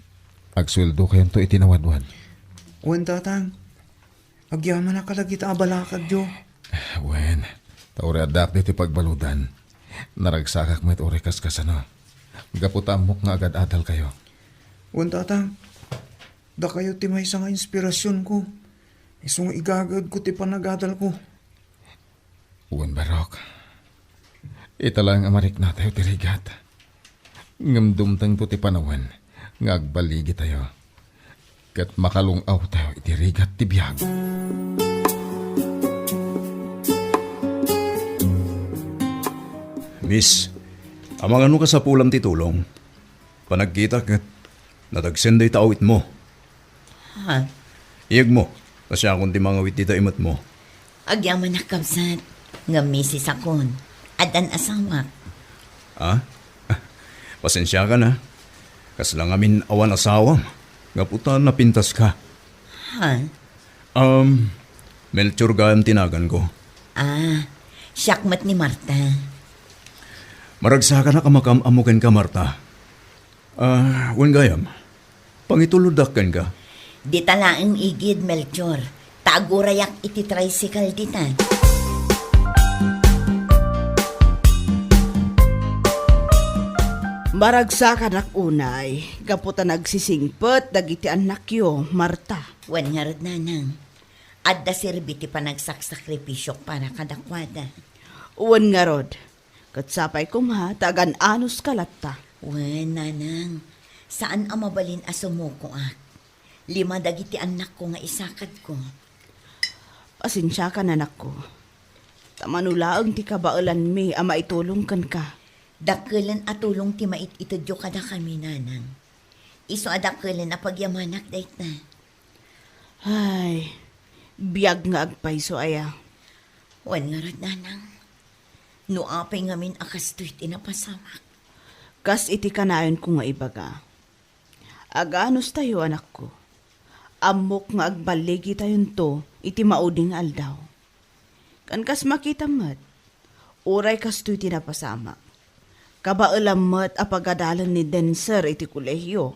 agsueldokayonto iti nawadwad. Wen, tatang. Agyamanak kadagita a balakadyo. Wen, ta uray addaak ditoy pagbaludan, naragsakak met uray kaskasano. Gapu ta ammok nga agad-adalkayo. Wen, tatang, dakayo ti maysa nga inspirasionko. Isu nga igagaedko ti panagadalko. Wen, Barok, ita laeng a mariknatayo ti rigat. Ngem dumtengto ti panawen nga agballigitayo ket makalung-awtayo iti rigat ti biag. Miss, amangan no kasapulam ti tulong? Panagkitak ket nadagsen dayta awitmo. Ha? Iyegmo, ta siakon ti mangawit dita imetmo. Agyamanak, kabsat, ngem misisakon. Addan asawak. Ha? Pasensiakan a. Kasla ngamin awan asawam, gapu ta napintaska. Ha? Um, Melchor gayam ti naganko. Ah, siak met ni Marta. Maragsakanak a makam-ammo kenka, Marta. Ah, wen gayam, pangituloddak kenka. Dita laeng igid, Melchor, ta agurayak iti tricycle dita. Maragsakanak unay, gapu ta nagsisingpet dagiti annakyo, Marta. Wen ngarud, nanang, adda serbi ti panagsaksakripisio para kadakuada. Wen ngarud, ket sapay koma ta agan-anuska latta. Wen, nanang, saan a mabalin a sumukoak. Lima dagiti annakko nga isakadko. Pasensiakan, anakko. Ta mano laeng ti kabaelanmi a maitulong kenka. Dakkelen a tulong ti mait-itedyo kadakami, nanang. Isu a dakkelen a pagyamanak dayta. Ay, biag nga agpayso aya. Wen ngarud, nanang, no apay ngamin a kastoy ti napasamak. Kas iti kanayonko nga ibaga, aganustayo, anakko. Ammok nga agballigitayonto iti maudi nga aldaw. Ken kas makitam met, uray kastoy ti napasamak, kabaelam met a pagadalen ni Denser iti kolehio.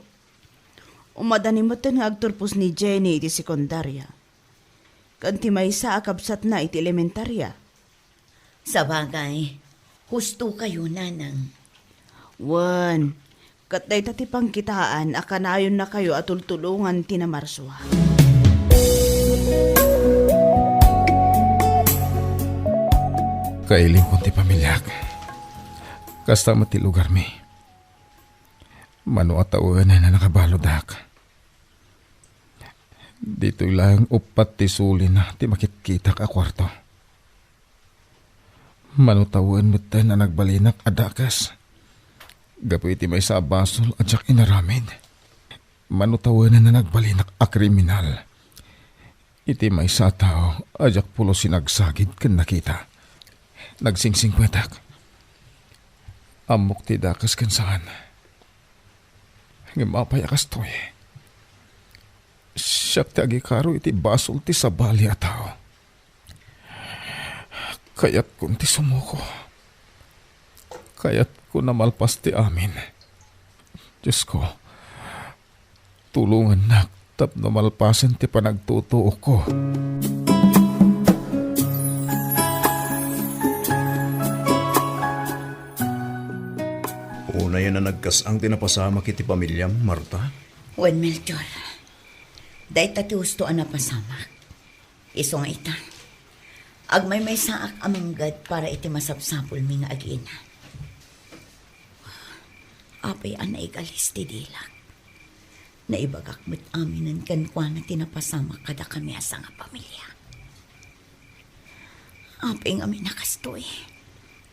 Umadani metten nga agturpos ni Jenny iti sekundaria, ken ti maysa a kabsatna iti elementaria. Sabagay, husto kayo, nanang. Wen, ket dayta ti pangkitaan a kanayonnakayo a tultulongan ti namarsua. Kailimkon ti pamiliak. Kasta met ti lugarmi. Mano a tawen a nakabaludak. Ditoy laeng uppat ti sulina ti makitkitak a kuarto. Mano tawen metten a nagbalinak a dakes. Gapu iti maysa a basol a diak inaramid. Mano tawen a nagbalinak a kriminal. Iti maysa a tao a diak pulos sinagsagid ken nakita. Nagsingsingpetak. Ammok ti dakes ken saan. Ngem apay a kastoy? Siak ti agikaro iti basol ti sabali a tao. Kayatkon ti sumuko. Kayatkon a malpas ti amin. Diosko, tulongannak tapno malpasen ti panagtutuokko. Unayen a nagkas-ang ti napasamak iti pamiliam, Marta? Wen, Melchor. Dayta ti husto a napasamak. Isu nga ita, agmaymaysaak a manggad para iti masapsapulmi nga agina. Apay a naigalis ti dilak. Naibagak met aminen kenkuana ti napasamak kadakami a sangapamilia. Apay ngamin a kastoy?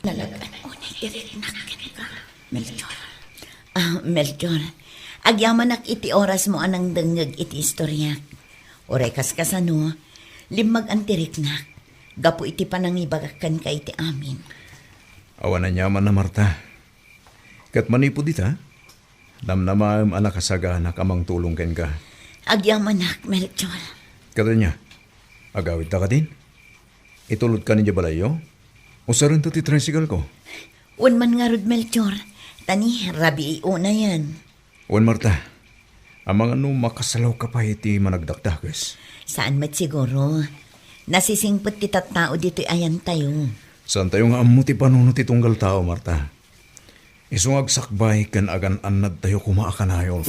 Nalagan unay ti riknak kenka, Melchor. Ah, Melchor, agyamanak iti orasmo a nangdengngeg iti istoriak. Uray kaskasano, limmagan ti riknak gapu iti panangibagak kenka iti amin. Awan aniamanna, Marta. Ket manipud ita, namnamaem a nakasaganak a mangtulong kenka. Agyamanak, Melchor. Ket ania, agawidta kadin? Itulodkan idiay balayyo? Usarenta ti tricycle ko. Wen man ngarud, Melchor, ta ni rabii unayen. Wen, Marta, amangan no makasalawka pay iti managdakdakes. Saan met siguro. Nasisingpet ti tattao ditoy ayantayo. Saantayo nga ammo ti panunot ti tunggal tao, Marta. Isu nga agsakbay ken agan-annadtayo koma a kanayon.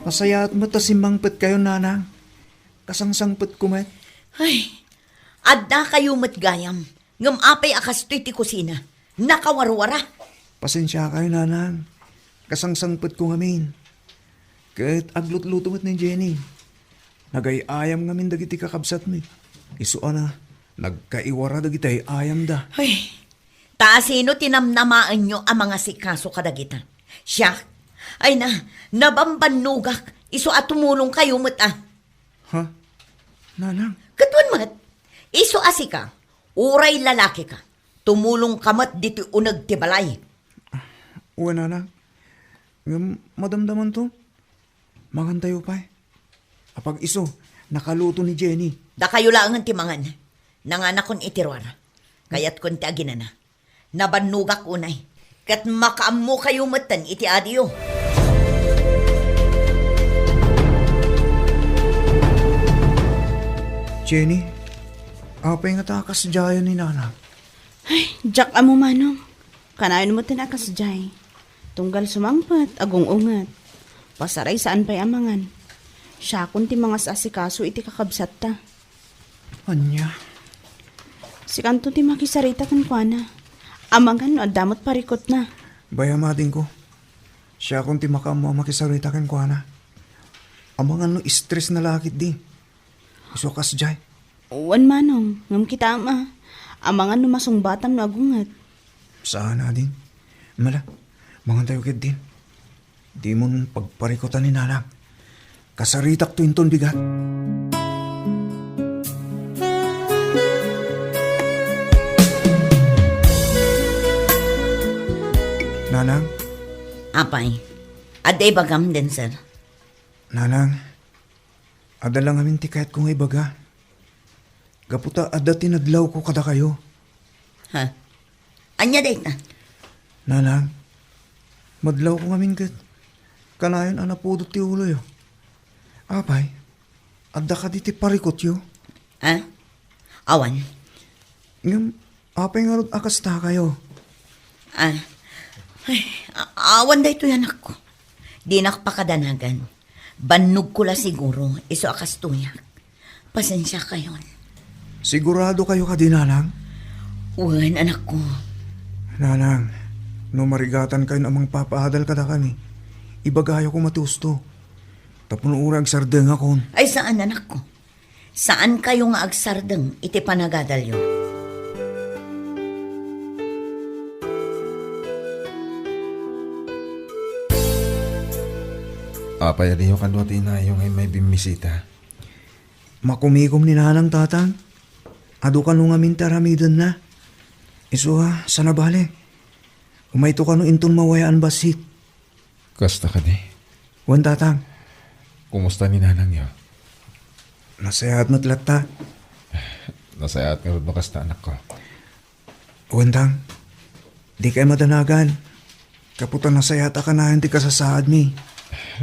Nasayaat met a simmangpetkayo, nanang. Kasangsangpetko met. Ay, addakayo met gayam. Ngem apay a kastoy ti kusina? Nakawarwara. Pasensiakayo, nanang. Kasangsangpetko ngamin. Ket aglutluto met ni Jenny. Nagay-ayam ngamin dagiti kakabsatmi. Isu a nagkaiwara dagiti ay-ayamda. Ay, ta asino ti namnamaenyo a mangasikaso kadagita? Siak? Ay na, nabambannogak. Isu a tumulongkayo met a. Ha? Nanang? Ket wen met, isu a sika, uray lalakika, tumulongka met ditoy uneg ti balay. Wen, nanang. Ngem madamdamanto. Mangantayo pay. Apag-isu, nakaluto ni Jenny. Dakayo laengen ti mangan. Nanganakon iti ruar. Kayatkon ti aginana. Nabannogak unay. Ket makaammokayo metten iti adiyo. Jenny, apay ngata a kasdiayo ni Nanang? Ay, diak ammo, Manong. Kanayon metten a kasdiay. Tunggal sumangpet, agung-unget. Pasaray saan pay a mangan. Siakon ti mangas-asikaso iti kakabsatta. Ania? Sikanto ti makisarita kenkuana. Amangan no adda met parikutna. Bay-am adingko. Siakon ti makaammo a makisarita kenkuana. Amangan no stress na la ketdi. Isu a kasdiay. Wen, Manong, ngem kitaem a. Amangan no masungbatam no agunget. Saan, ading. Mala, mangantayo ketdin. Dimon pagparikutan ni Nanang. Kasaritakto inton bigat. Nanang? Apay, adda ibagam, Denzel? Nanang, adda la ngamin ti kayatko nga ibaga. Gapu ta adda ti nadlawko kadakayo. Ha? Ania dayta? Nanang, madlawko ngamin ket kanayon a napudot ti uloyo. Apay, adda kadi ti parikutyo? Ah? Awan. Ngem, apay ngarud a kastakayo? Ah, ay, a-, awan daytoy, anakko. Dinak pakadanagan. Bannogko la siguro, isu a kastoyak. Pasensiakayon. Sigurado kayo kadi, Nanang? Wen, anakko. Nanang, no marigatan kayon a mangpapaadal kadakami, ibagayo koma ti usto. Tapno uray agsardengakon. Ay, saan, anakko. Saan kayo nga agsardeng iti panagadalyo. Apay, adiyo kano ti inayo nga immay bimmisita? Makumikom ni Nanang, Tatang. Adu kano ngamin ti aramidenna. Isu a, saan a bale. Umayto kano inton mawayaan bassit. Kasta kadi? Wen, Tatang. Kumusta ni Nanangyo? Nasayaat met latta. Nasayaat ngarud no kasta, anakko. Wen, Tang, dikay madanagan. Gapu ta nasayaat a kanayon ti kasasaadmi.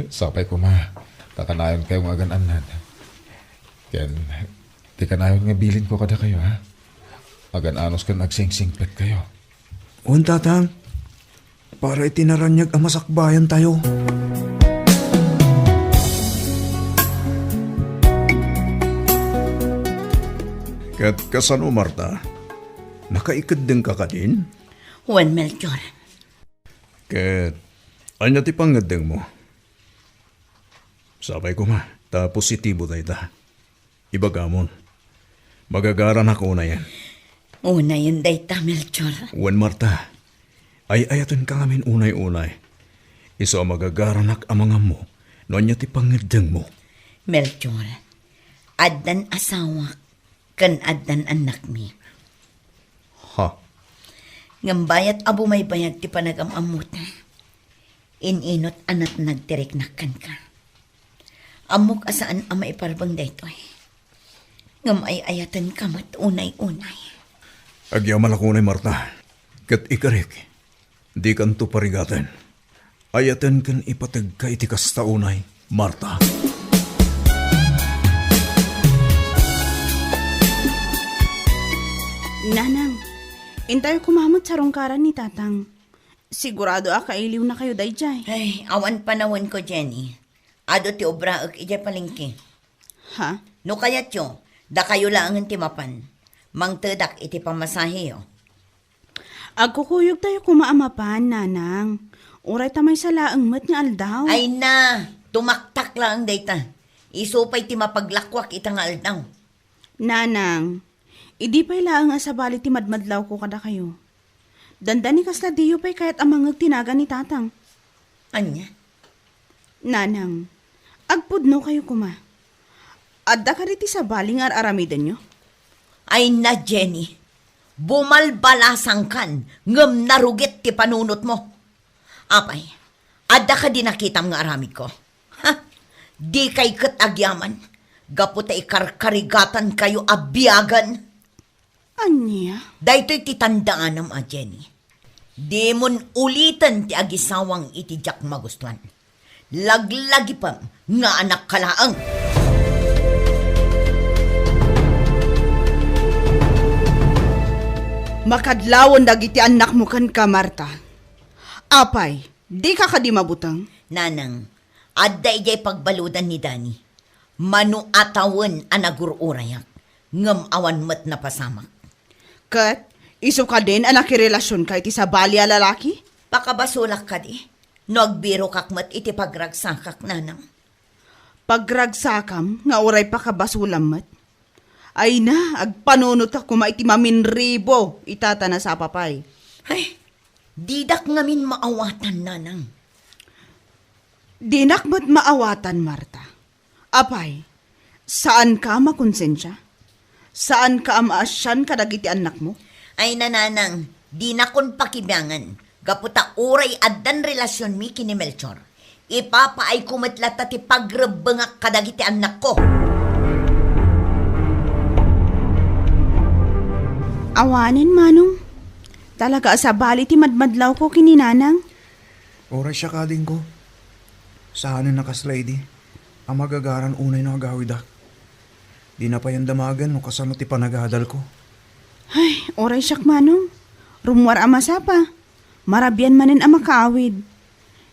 Sapay koma, ta kanayonkayo nga agan-annad. Ken, ti kanayon nga bilinko kadakayo, ha? Agan-anos ken agsingsingpetkayo. Wen, Tatang, para iti naraniag a masakbayantayo. Ket kasano, Marta? Nakaikeddengka kadin? Wen, Melchor. Ket ania ti pangngeddengmo? Sapay koma, ta positibo dayta. Ibagamon, magagaranak unayen. Unayen dayta, Melchor. Wen, Marta, ay-ayatenka ngamin unay-unay. Isu a magagaranak a mangammo no ania ti pangngeddengmo. Melchor, addan asawak ken addan annakmi. Ha? Ngem bayat a bumaybayag ti panagam-ammota, in-inot a natnag ti riknak kenka. Ammok a saan a maiparbeng daytoy. Ngem ay-ayatenka met unay-unay. Agyamanak unay, Marta, ket ikarek, dikanto parigaten. Ayaten ken ipategka iti kasta unay, Marta. Nanang, intayo koma met sarungkaran ni Tatang. Sigurado a kailiwnakayo daydiay. Ay, awan panawenko, Jenny. Adu ti obraek idiay palengke. Ha? No kayatyo, dakayo laengen ti mapan. Mangtedak iti pamasaheyo. Agkukuyogtayo koma a mapan, Nanang. Uray ta maysa laeng met nga aldaw. Ay na, tumaktak laeng dayta. Isu pay ti mapaglakuak ita nga aldaw. Nanang, idi pay laeng a sabali ti madmadlawko kadakayo. Dandani kasla diyo pay kayat a mangngeg ti nagan ni Tatang. Ania? Nanang, agpudnokayo koma. Adda kadi ti sabali nga ar-aramidenyo? Ay na, Jenny, bumalbalasangkan ngem narugit ti panunotmo. Apay, adda kadi nakitam nga aramidko? Ha? Dikay ket agyaman, gapu ta ikarkarigatankayo a biagen. Ania? Daytoy ti tandaanam a, Jenny. Dimon uliten ti agisawang iti diak magustuan. Laglagipem nga anakka laeng. Makadlawen dagiti annakmo kenka, Marta. Apay, dika kadi mabuteng? Nanang, adda idiay pagbaludan ni Dani. Mano a tawen a nagur-urayak, ngem awan met napasamak. Ket isu kadin a nakirelasionka iti sabali a lalaki? Pakabasolak kadi, no agbirokak met iti pagragsakak, Nanang. Pagragsakam nga uray pakabasolam met? Ay na, agpanunotak koma iti maminribo, ita ta nasapa pay. Ay, didak ngamin maawatan, Nanang. Dinak met maawatan, Marta. Apay, saanka a makonsensia? Saanka a maasian kadagiti annakmo? Ay, Nanang, dinakon pakibiangen, gapu ta uray addan relasionmi ken ni Melchor. Ipapaayko met latta ti pagrebbengak kadagiti annakko. Awanen, Manong. Talaga a sabali ti madmadlawko ken ni Nanang. Uray siak, adingko. Saanen a kasla idi a magagaran unay no agawidak. Dina pay damagen no kasano ti panagadalko. Ay, uray siak, Manong. Rummuar a masapa. Marabian manen a makaawid.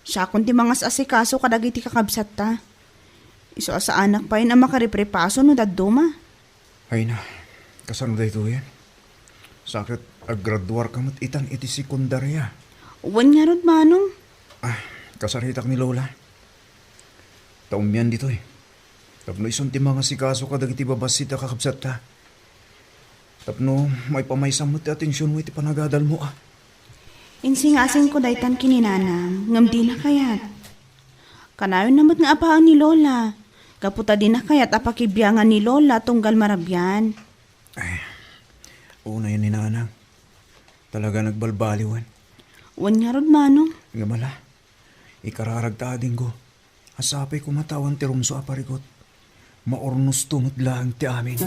Siakon ti mangas-asikaso kadagiti kakabsatta. Isu a saanak payen a makariprepaso no dadduma. Ay na, kasano daytoyen? Sa ket aggraduarka met itan iti sekundaria. Wen ngarud, Manong. Ah, kasaritak ni Lola. Ta ummian ditoy. Tapno isun ti mangasikaso kadagiti babassit a kakabsatta. Tapno maipamaysam met ti atensionmo iti panagadalmo, ah. Insingasingko daytan ken ni Nanang, ngem dina kayat. Kanayon na met nga apaen ni Lola. Gapu ta dina kayat a pakibiangan ni Lola tunggal marabian. Ay, unayen ni Nanang. Talaga nagbalbaliwen. Wen ngarud, Manong. Ngem ala, ikararagta, adingko. Sapay koma ta awan ti rumsua a parigot. Maurnosto met laeng ti amin.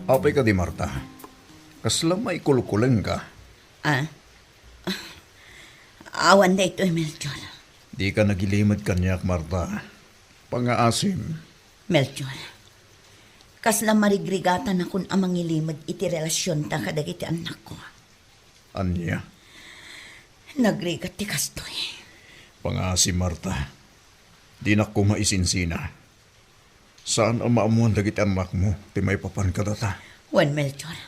Apay kadi, Marta? Kasla maikulkulengka? Ah? Awan daytoy, Melchor. Dika nagilimed kaniak, Marta. Pangaasim. Melchor, kasla marigrigatanakon a mangilimed iti relasionta kadagiti annakko. Ania? Nagrigat ti kastoy. Pangaasim, Marta. Dinak koma isinsina. Saan a maammuan dagiti annakmo ti maipapan kadata. Wen, Melchor,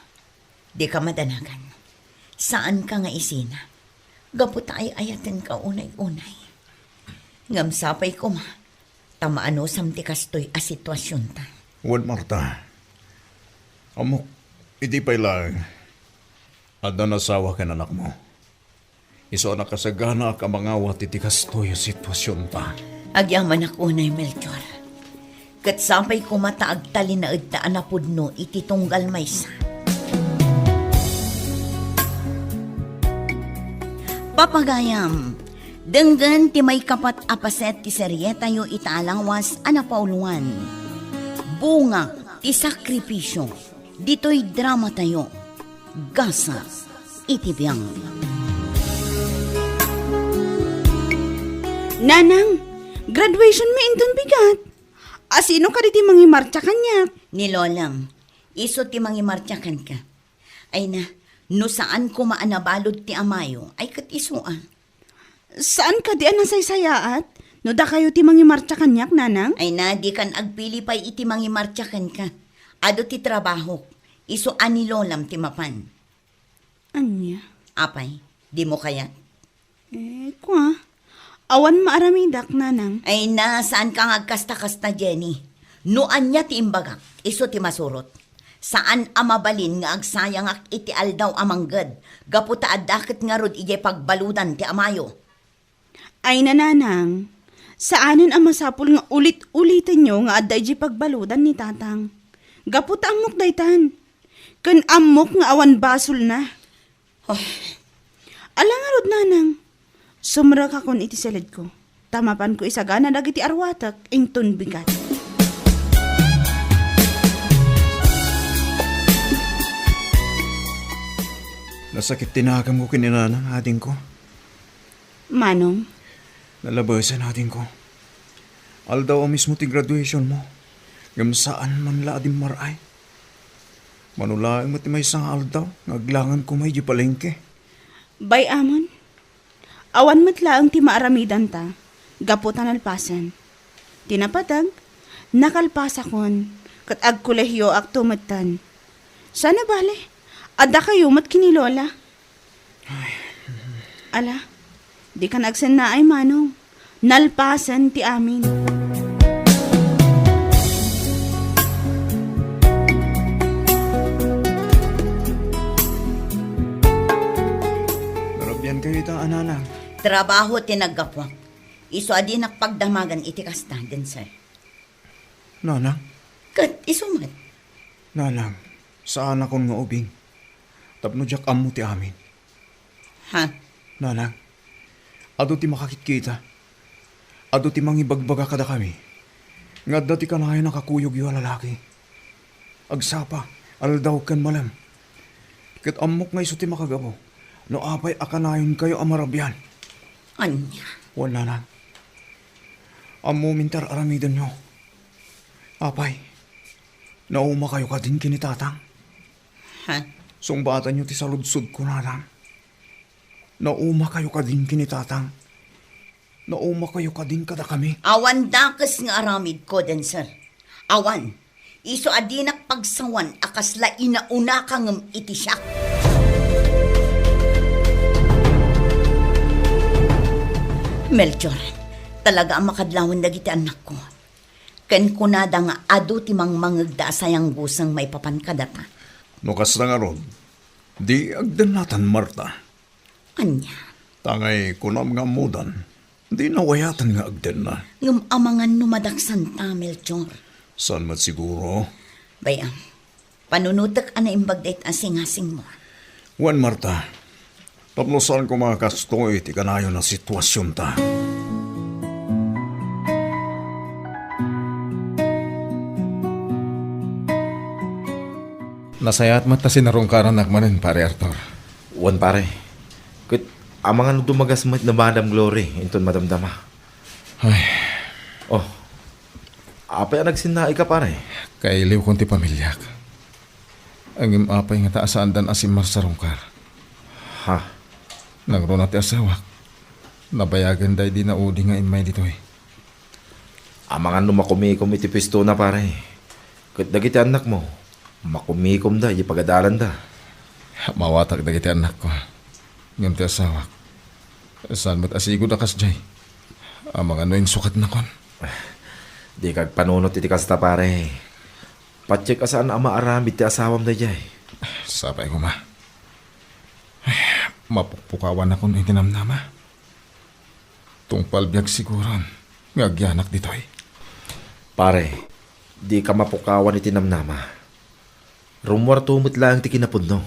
dika madanagan. Saanka nga isina. Gapu ta ay-ayatenka unay-unay. Ngem sapay koma ta maanusam ti kastoy a situasionta. Wen, Marta. Ammok, idi pay laeng, adda nasawa ken anakmo. Isu a nakasaganaak a mangawat iti kastoy a situasionta. Agyamanak unay, Melchor. Ket sapay koma ta agtalinaedta a napudno iti tunggal maysa. Papagayam, denggen ti maikapat a paset ti serietayo ita a lawas a napauluan, Bunga ti Sakripisio. Ditoy dramatayo, Gasa iti Biang. Nanang, graduation mi inton bigat. Asino kadi ti mangimartsa kaniak? Ni Lolam, isu ti mangimartsa kenka. Ay na, no saan koma a nabalud ti amayo, ay ket isu a. Saan kadi a nasaysayaat no dakayo ti mangimartsa kaniak, Nanang? Ay na, dikan agpili pay iti mangimartsa kenka. Adu ti trabahok, isu a ni Lolam ti mapan. Ania? Apay, dimo kayat? Eh, kua, awan maaramidak, Nanang. Ay na, saanka nga agkasta-kasta, Jenny. No ania ti imbagak, isu ti masurot. Saan a mabalin nga agsayangak iti aldaw a mangged, gapu ta adda ket ngarud idiay pagbaludan ti amayo. Ay na, Nanang, saanen a masapul nga ulit-ulitenyo nga adda idiay pagbaludan ni Tatang. Gapu ta ammok daytan. Ken ammok nga awan basolna. Oh. Ala ngarud, Nanang. Sumrekakon iti siledko, ta mapanko isagana dagiti arwatek inton bigat. Nasakit ti nakemko ken ni Nanang, adingko. Manong? Nalabesen, adingko. Aldaw a mismo ti graduationmo, ngem saan man la a dimmar-ay. Mano laeng met ti maysa nga aldaw nga aglangan koma idiay palengke. Bay-amon, awan met laeng ti maaramidanta gapu ta nalpasen. Ti napateg, nakalpasakon ket agkolehioakto metten. Saan a bale, addakayo met ken ni Lola. Ala, dikan agsennaay, Manong. Nalpasen ti amin. Narabiankayo ita a Nanang. Trabaho ti naggapuak. Isu a dinak pagdamagan iti kasta, Denser. Nanang? Ket isu met. Nanang, saanakon nga ubing. Tapno diak ammo ti amin. Ha? Nanang, adu ti makakitkita. Adu ti mangibagbaga kadakami nga adda ti kanayon a kakuyogyo a lalaki. Agsapa, aldaw ken malem. Ket ammok nga isu ti makagapu no apay a kanayonkayo a marabian. Ania? Wen, Nanang. Ammomin ti ar-aramidenyo. Apay, naumakayo kadin ken ni Tatang? Ha? Sungbatanyo ti saludsodko, Nanang. Naumakayo kadin ken ni Tatang? Naumakayo kadin kadakami? Awan dakes nga aramidko, Denzel. Awan. Isu a dinak pagsawan a kasla inaunaka ngem iti siak. Melchor, talaga a makadlawen dagiti annakko. Ken kunada nga adu ti mangmangegda a sayangguseng maipapan kadata. No kasta ngarud, di agdennatan, Marta. Ania? Ta ngay kunam nga ammodan, di nawayaten nga agdenna. Ngem amangan no madaksanta, Melchor. Saan met siguro? Bay-am, panunotek a naimbag dayta a singasingmo. Wen, Marta, tapno saan koma kastoy ti kanayon a situasionta. Nasayaat met ta sinarungkarannak manen, Pare Arthur. Wen, pare. Ket amangan no dumagas met ni Madam Glory inton madamdama. Ay. Oh. Apay a nagsinnaika, pare? Kailiwkon ti pamiliak. Ngem apay ngata a saandan a simmarsarungkar? Ha? Nangruna ti asawak, nabayagen daydi naudi nga immay ditoy. Amangan no makumikom iti puestona, pare. Ket dagiti annakmo, makumikomda iti pagadalanda. Mawatak dagiti annakko. Ngem ti asawak, saan met a sigud a kasdiay. Amangan no insukatnakon. Dika agpanunot iti kasta, pare. Patiek a saan a maaramid ti asawam daydiay. Sapay koma. Mapukpukawannakon iti namnama. Tungpal biag siguron nga agyanak ditoy. Pare, dika mapukawan iti namnama. Rummuarto met laeng ti kinapudno.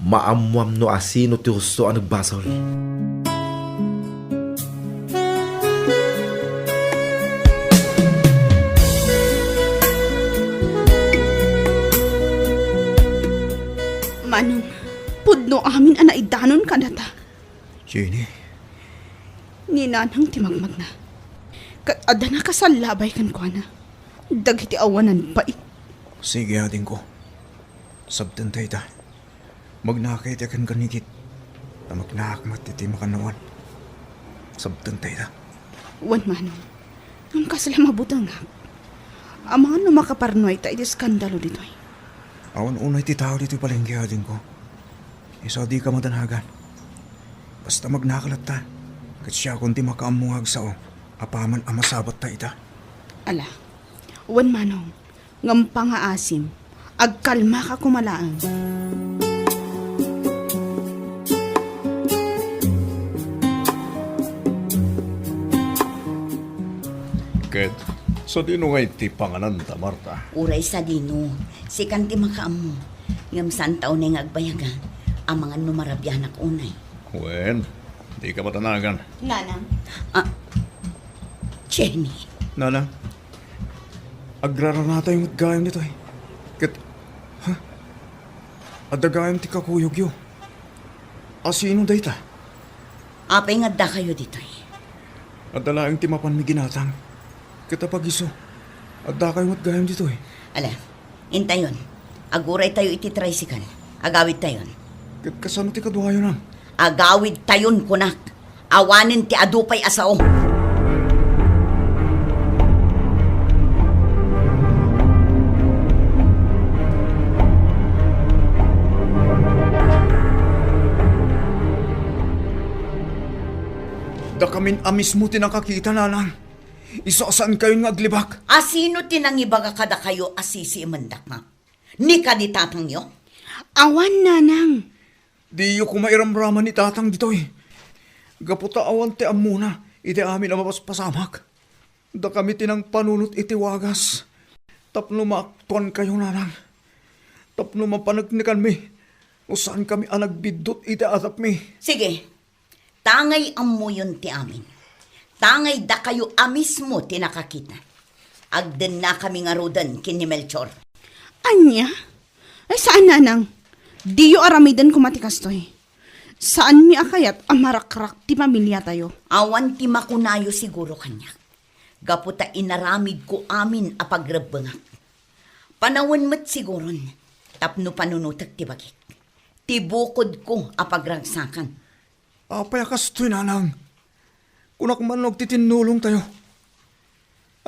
Maammuam no asino ti husto a nagbasol. Manong, pudno amin a naidanon kadata. Jenny. Ni Nanang ti magmagna. Ket adda nakasallabay kenkuana dagiti awanan pait. Sige, adingko. Sabten dayta. Magnaka iti kenka ni Kit. Ta magnaak met iti makannawan. Sabten dayta. Wen, Manong. Ngem kasla mabutengak. Amangan no makaparnuayta iti eskandalo ditoy. Awan unay ti tao ditoy palengke, adingko. Isu a dika madanagan. Basta magnaka latta, ket siakon ti makaammo nga agsao apaman a masabatta ita. Ala, wen, Manong, ngem pangaasim, agkalmaka koma laeng. Ket sadino ngay ti pangananta, Marta? Uray sadino, sikan ti makaammo. Ngem saanta unay nga agbayagan, amangan no marabianak unay. Wen, dika madanagan. Nanang. Ah, Jenny. Nanang, agraranatayo met gayam ditoy. Ket, ha? Adda gayam ti kakuyogyo. Asino dayta? Apay nga addakayo ditoy? Adda laeng ti mapanmi ginatang. Ket apagiso, addakayo met gayam ditoy. Ala, intayon. Aguraytayo iti tricycle. Agawidtayon. Ket kasano ti kaduayo, Nang? Agawidtayon, kunak. Awanen ti adu pay a sao. Dakamin a mismo ti nakakita, Nanang. Isu a saankayon nga aglibak. Asino ti nangibaga kadakayo a sisiimendak, nga? Ni kadi tatangyo? Awan, Nanang. Diyo koma iramraman ni Tatang ditoy. Gapu ta awan ti ammona iti amin a mapaspasamak. Dakami ti nangpanunot iti wagas tapno maaktuankayo, Nanang. Tapno mapaneknekanmi no saankami a nagbiddut iti adapmi. Sige, ta ngay ammoyon ti amin. Ta ngay dakayo a mismo ti nakakita. Agdennakami ngaruden ken ni Melchor. Ania? Ay, saan, Nanang. Diyo aramiden koma ti kastoy. Saanmi a kayat a marakrak ti pamiliatayo. Awan ti makunayo siguro kaniak. Gapu ta inaramidko amin a pagrebbengak. Panawen met siguron tapno panunotek ti bagik. Ti bukodko a pagragsakan. Apay a kastoy, Nanang? Kunak man no agtitinnulongtayo.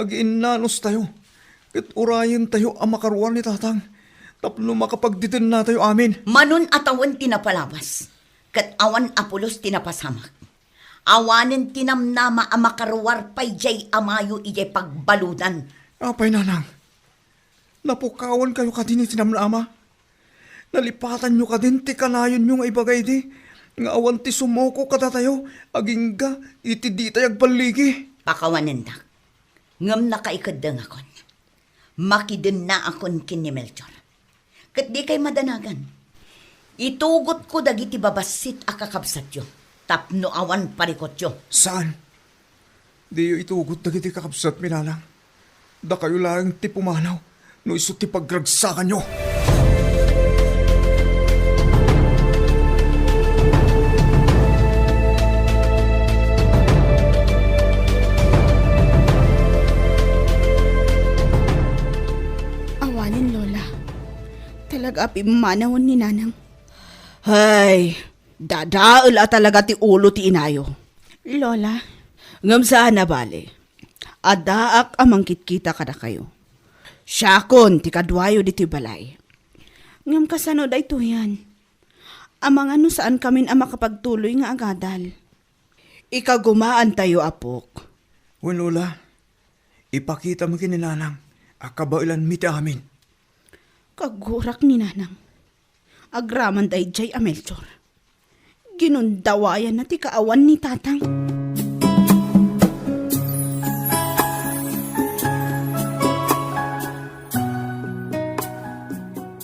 Agiinnanustayo, ket urayentayo a makaruar ni Tatang tapno makapagdidennatayo amin. Manon a tawen ti napalabas, ket awan a pulos ti napasamak. Awanen ti namnama a makaruar pay diay amayo idiay pagbaludan. Apay, Nanang? Napukawankayo kadin iti namnama? Nalipatanyo kadin ti kanayonyo nga ibaga idi nga awan ti sumuko kadatayo agingga iti ditay agballigi? Pakawanendak. Ngem nakaikeddengakon. Makidennaakon ken ni Melchor. Ket dikay madanagan. Itugotko dagiti babassit a kakabsatyo tapno awan parikutyo. Saan? Diyo itugot dagiti kakabsatmi, Nanang. Dakayo laeng ti pumanaw no isu ti pagragsakanyo. Awanen, Lola. Talaga a pimmanawen ni Nanang. Hay, dadael a talaga ti ulo ti inayo. Lola. Ngem saan a bale. Addaak a mangkitkita kadakayo. Siakon ti kaduayo ditoy balay. Ngem kasano daytoyen? Amangan no saankamin a makapagtuloy nga agadal. Ikagumaantayo, apok. Wen, Lola, ipakitami ken ni Nanang a kabaelanmi ti amin. Kagurak ni Nanang. Agraman daydiay a Melchor. Ginundawayanna ti kaawan ni Tatang.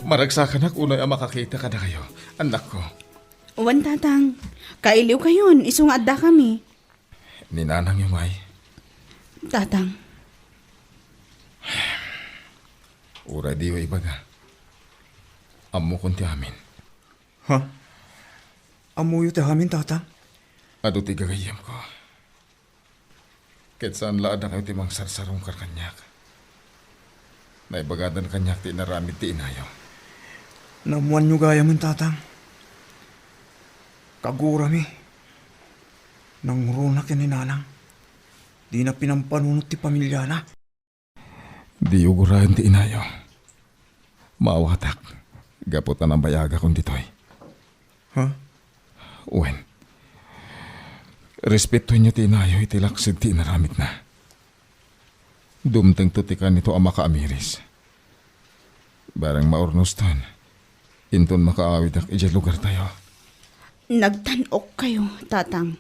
Maragsakanak unay a makakita kadakayo, annakko. Wen, Tatang. Kailiwkayon, isu nga addakami. Ni Nanang, Yumay. Tatang. Uray diyo ibaga. Ammokon ti amin. Ha? Ammoyo ti amin, Tatang? Adu ti gagayyemko. Ket saan la a dakayo ti mangsarsarungkar kaniak. Naibagadan kaniak ti inaramid ti inayo. Naammoanyo gayamen, Tatang. Kagurami. Nangruna ken ni Nanang. Dina pinampanunot ti pamiliana. Diyo guraen ti inayo. Maawatak, gapu ta nabayagakon ditoy. Ha? Wen, respetoenyo ti inayo iti laksid ti inaramidna. Dumtengto ti kanito a makaamiris. Bareng maurnoston, inton makaawidak idiay lugartayo. Nagtan-okkayo, Tatang.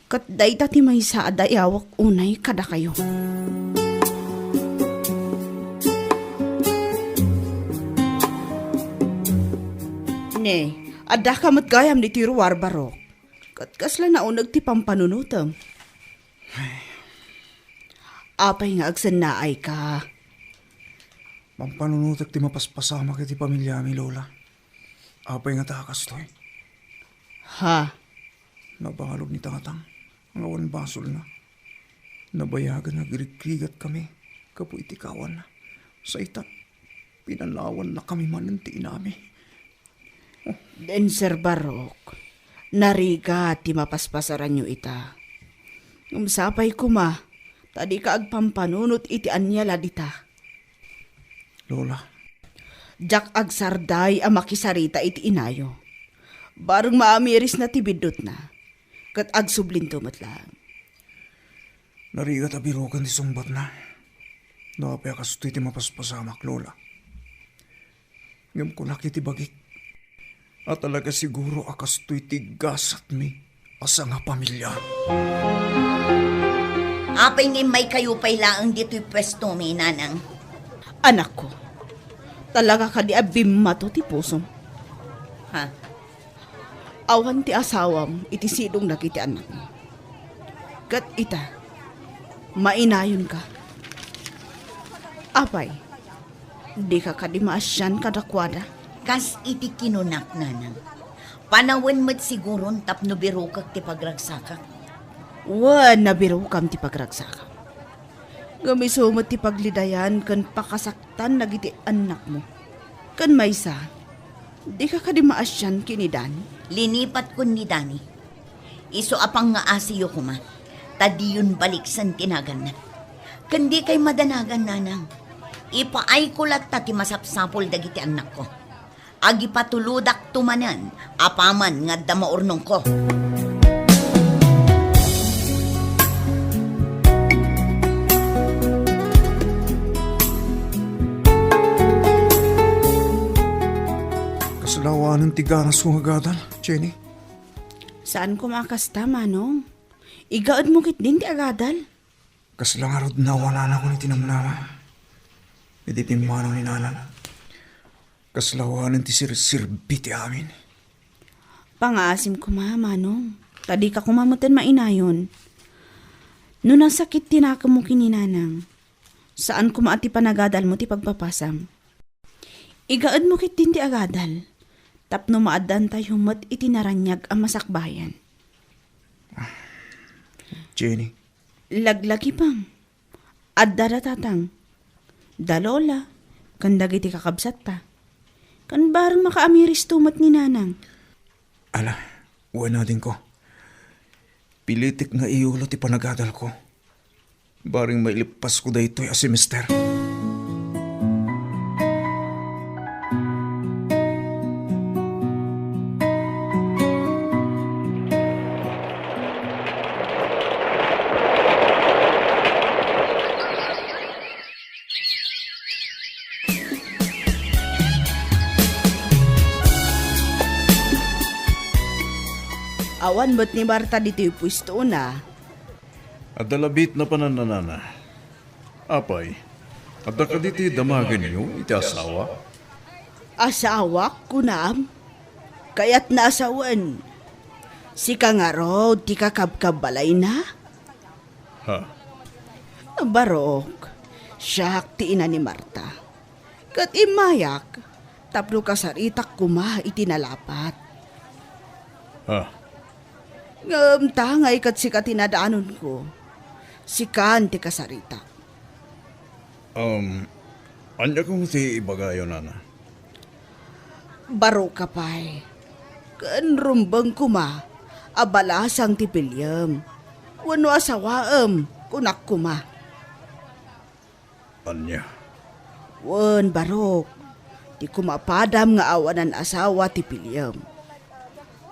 Ket dayta ti maysa a dayawek unay kadakayo. Ne, addaka met gayam ditoy ruar, Barok. Ket kasla nauneg ti pampanunotem. Apay nga agsennaayka? Pampanunotek ti mapaspasamak iti pamiliami, Lola. Apay nga ta kastoy? Ha? Nabalud ni Tatang nga awan basolna. Nabayagan nga agrigrigat kami gapu iti kawanna. Sa ita, pinanawannakami manen ti inami. Denser Barok, narigat ti mapaspasaranyo ita. Ngem sapay koma, ta dika agpampanunot iti ania la dita. Lola. Diak agsarday a makisarita iti inayo. Bareng maamirisna ti biddutna, ket agsublinto met laeng. Narigat a biroken ti sungbatna. No apay a kastoy ti mapaspasamak, Lola. Ngem kunak iti bagik a talaga siguro a kastoy ti gasatmi a sangapamilia. Apay nga immaykayo pay laeng ditoy puestomi, Nanang? Anakko, talaga kadi a bimmato ti pusom? Ha? Awan ti asawam iti sidong dagiti annakmo. Ket ita, mainayonka. Apay, dika kadi maasian kadakuada? Kas iti kinunak, Nanang, panawen met siguron tapno birokek ti pagragsakak. Wen, nabirokam ti pagragsakam. Ngem isu met ti paglidayan ken pakasaktan dagiti annakmo. Ken maysa, dika kadi maasian ken ni Dani? Linipatkon ni Dani. Isu a pangngaasiyo koma, Ta diyon baliksen ti naganna. Ken dikay madanagan, nanang. Ipaayko latta ti masapsapul dagiti annakko. Agipatulodakto manen apaman nga adda maurnongko. Kasla awanen ti ganasmo nga agadal, Jenny? Saan koma a kasta, Manong. Igaedmo ketdin ti agadal. Kasla ngarud nawalanakon iti namnama. Iti timmanaw ni nanang. Kasla awanen ti sirserbi ti amin. Pangaasim koma, Manong. Ta dika koma metten mainayon. No nasakit ti nakemmo ken ni nanang, saan koma a ti panagadalmo ti pagpapasam. Igaedmo ketdin ti agadal, tapno maaddaantayo met iti naraniag a masakbayan. Jenny. Laglagipem. Adda da tatang, da lola, ken dagiti kakabsatta. Ken bareng makaamiristo met ni nanang. Ala, wen adingko. Pilitek nga iyulo ti panagadalko. Bareng mailippasko daytoy a semester. Awan met ni Marta ditoy puestona. Adda la biit napanan, nanang. Apay, adda kadi ti damagenyo iti asawa? Asawak, kunam? Kayatna a sawen. Sika ngarud ti kakabkabbalayna? Ha? Barok, siak ti ina ni Marta. Ket immayak tapno kasaritak koma iti nalapat. Ha? Ngem tangay ket sika ti nadanonko. Sikan ti kasaritak. Um, ania koma ti ibagayo, nana? Baroka pay. Ken rumbeng koma a balasang ti piliem. Wenno asawaem, kunak koma. Ania? Wen, barok. Ti kumapadam nga awanan asawa ti piliem.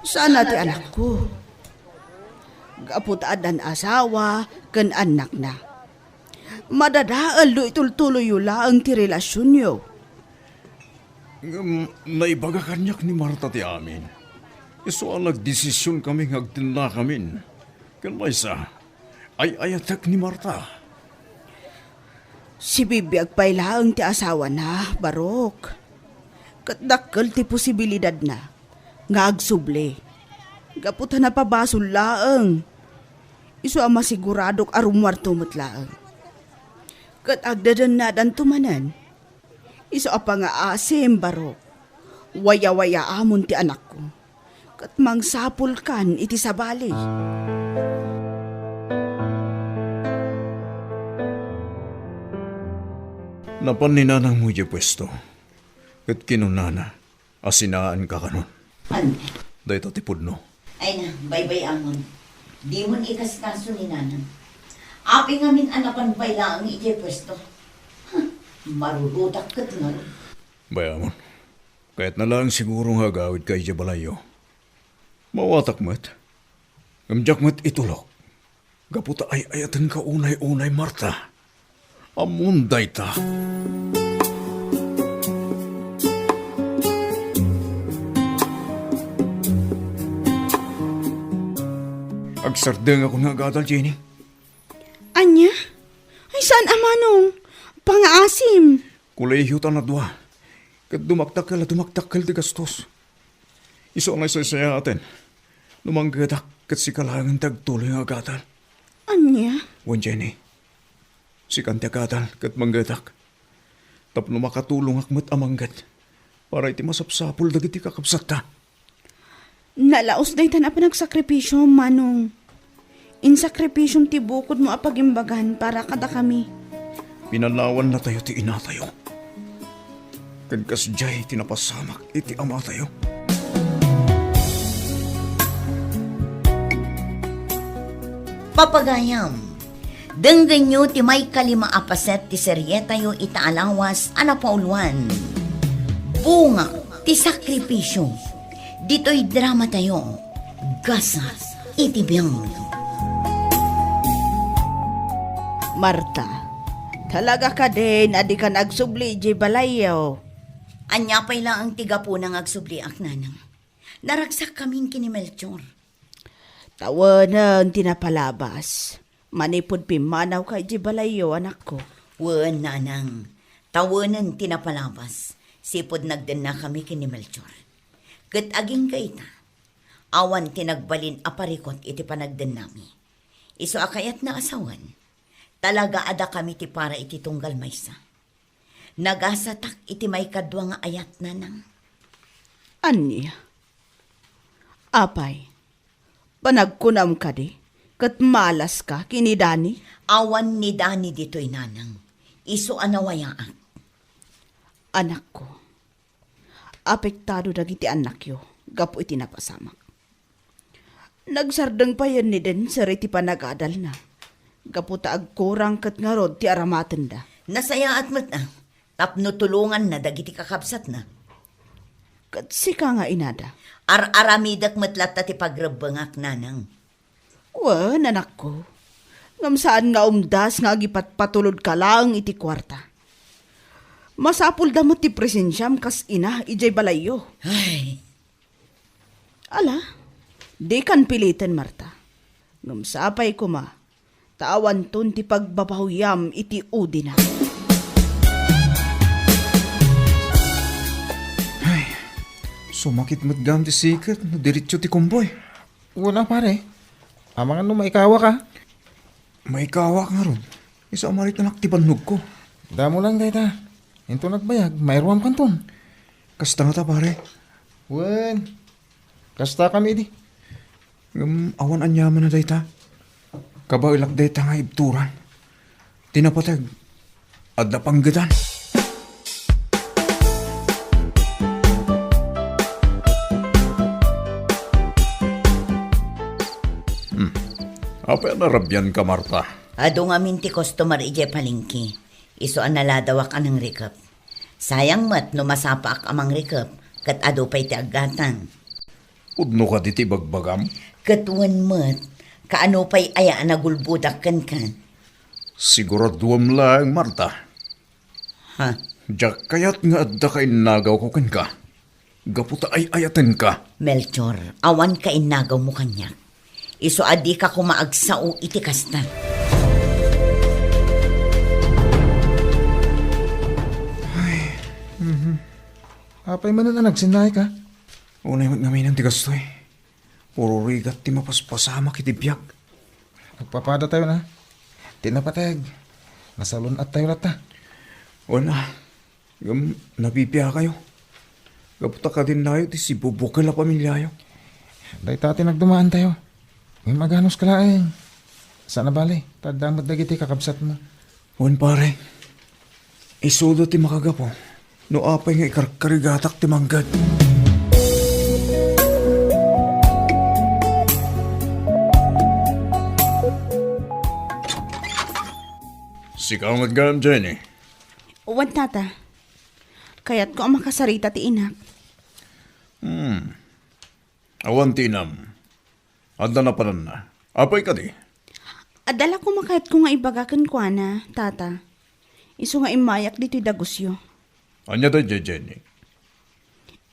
Sana ti anakko. Gapu ta addan asawa ken annakna. Madadael no itultuloyyo laeng ti relasionyo. Ngem naibaga kaniak ni Marta ti amin. Isu a nagdesisionkami nga agtennakamin. Ken maysa, ay-ayatek ni Marta. Sibibiag pay laeng ti asawana, Barok. Ket dakkel ti posibilidadna nga agsubli. Gapu ta napabasol laeng. Isu a masiguradok a rummuarto met laeng. Ket agdadannadanto manen. Isu a pangaasim, Barok. Wayawayaamon ti anakko. Ket mangsapulkan iti sabali. Napan ni nanangmo idiay puesto, ket kinunana, a sinaanka kanon. Ania? Dayta ti pudno. Ay na, baybay-amon. Dimon ikaskaso ni nanang. Apay ngamin a napan pay laeng idiay puesto. Huh, marurutak ket ngarud. Bay-amon. Kayatna laeng siguro nga agawidka idiay balayyo. Maawatak met. Ngem diak met itulok. Gapu ta ay-ayatenka unay-unay, Marta. Ammom dayta. Agsardengakon nga agadal, Jenny. Ania? Ay, saan a manong? Pangaasim. Kolehiyo ta nadua. Ket dumakdakkel a dumakdakkel ti gastos. Isu a nasaysayaaten no manggedak ket sika laengen ti agtuloy nga agadal. Ania? Wen, Jenny, sikan ti agadal ket manggedak tapno makatulongak met a mangget para iti masapsapul dagiti kakabsatta. Nalaos daytan a panagsakripisio, Manong. Insakripisiom ti bukodmo a pagimbagan para kadakami. Pinanawannatayo ti inatayo. Ken kasdiay ti napasamak iti amatayo. Papagayam, denggenyo ti maikalima a paset ti serietayo ita a lawas a napauluan, Bunga ti Sakripisyo. Ditoy dramatayo, Gasat iti Biag. Marta, talaga kadin a dikan agsubli idiay balayyo? Ania pay laeng ti gapuna nga agsubliak, nanang? Naragsak kamin ken ni Melchor. Tawenen ti napalabas. Manipud pimmanawka idiay balayyo, anakko. Wen, nanang. Tawenen ti napalabas. Sipud nagdennakami ken ni Melchor. Ket agingga ita, awan ti nagbalin a parikut iti panagdennami. Isu a kayatna a sawen, talaga a dakami ti para iti tunggal maysa. Nagasatak iti maikadua nga ayat, nanang. Ania? Apay, panagkunam kadi, ket malaska ken ni Dani? Awan ni Dani ditoy, nanang. Isu a nawayaak. Anakko, apektado dagiti annakyo gapu iti napasamak. Nagsardeng payen ni Denser iti panagadalna, gapu ta agkurang ket ngarud ti aramatenda. Nasayaat met, a, tapno tulonganna dagiti kakabsatna. Ket sika nga inada? Ar-aramidek met latta ti pagrebbengak, nanang. Wen, anakko. Ngem saan nga umdas nga agipatpatulodka laeng iti kuarta. Masapulda met ti presensiam kas ina idiay balayyo. Ay. Ala, dikan piliten, Marta. Ngem sapay koma, ta awanton ti pagbabahoyam iti udina. Ay, sumakit met gayam ti siket no diretso ti kumboy. Wala, pare. Amangan no maikawak a? Maikawak ngarud. Isu a maritanak ti bannogko. Damo lang dayta. Inton agbayag, mairuam kanton. Kasta ngata, pare? Wen, kasta kami idi. Ngem awan aniaman a dayta. Kabaelak dayta nga ibturan. Ti napateg, adda panggedan. Hmm. Apay a narabianka, Marta? Adu ngamin ti customer idiay palengke. Isu a naladawak a nangrikep. Sayang met no masapaak a mangrikep ket adu pay ti aggatang. Pudno kadi ti ibagbagam? Ket wen met, kaano pay aya a nagulbodak kenka? Siguraduem laeng, Marta. Ha? Diak kayat nga adda kainnagawko kenka. Gapu ta ay-ayatenka. Melchor, awan kainnagawmo kaniak. Isu a dika koma agsao iti kasta. Ay, mhm. Apay manen a nagsinnaayka? Unay met ngamin ti kastoy. Puro rigat ti mapaspasamak iti biag. Agpapadatayo na. Ti napateg, nasalun-attayo latta. Wen a, ngem nabibiakayo. Gapu ta kadinnayo ti sibubukel a pamiliayo. Dayta ti nagdumaantayo. Ngem aganuska laeng. Saan a bale, ta adda met dagiti kakabsatmo. Wen, pare. Isuda ti makagapu no apay nga ikarkarigatak ti mangged. Sika met gayam, Jenny? Wen, tata. Kayatko a makasarita ti inak. Hmm. Awan ti inam. Adda napananna. Apay kadi? Adda la koma kayatko nga ibaga kenkuana, tata. Isu nga immayak ditoy dagusyo. Ania daydiay, Jenny?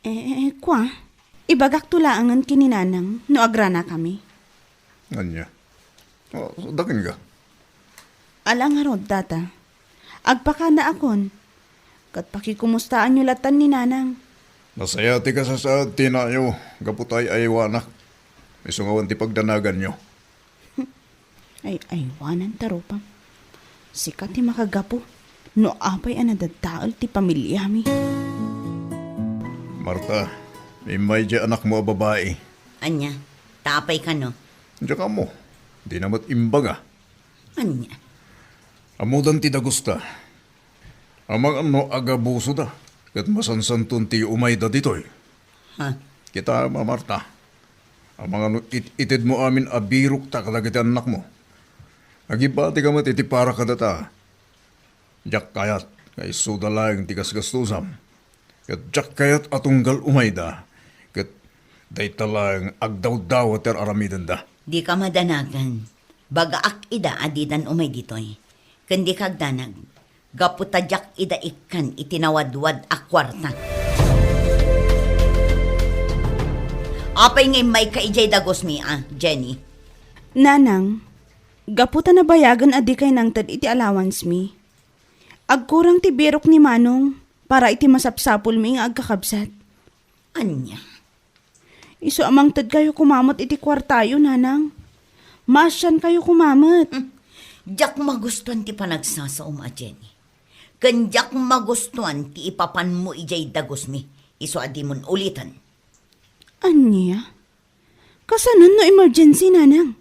Eh, kua, ibagakto laengen ken ni Nanang no agranakami. Ania? Oh, dakin ka? Ala ngarud, tata. Agpakanaakon. Ket pakikumustaanyo latan ni Nanang. Nasayaat ti kasasaad ti inayo gapu ta ay-aywanak. Isu nga awan ti pagdanaganyo. Ay-aywananta rupam. Sika ti makagapu no apay a nadadael ti pamiliami. Marta, immay diay anakmo a babai. Ania? Ta apay kano? Diak ammo. Dina met imbaga. Ania? Ammodan ti dagusta. Amangan no agabusoda, ket masansanton ti umayda ditoy. Ha? Kitaem a, Marta. Amangan no it-itedmo amin a birokta kadagiti annakmo. Agibatika met iti para kadata. Diak kayat nga isuda laeng ti gasgastusam. Ket diak kayat a tunggal umayda. Ket dayta laeng agdawdawat ti ar-aramidenda. Dika madanagan. Bagaak ida a didan umay ditoy. Ken dika agdanag. Gapu ta diak ida ikkan iti nawadwad a kuarta. Apay nga immayka idiay dagusmi a, Jenny? Nanang, gapu ta nabayagen a dikay nangted iti allowance mi, agkurang ti birok ni Manong para iti masapsapulmi nga agkakabsat. Ania? Isu a mangtedkayo koma met iti kuartayo, Nanang. Maasiankayo koma met. Hmm. Diak magustuan ti panagsasaom a, Jenny. Ken diak magustuan ti ipapanmo idiay dagusmi. Isu a dimon uliten. Ania? Kasano no emergency, Nanang?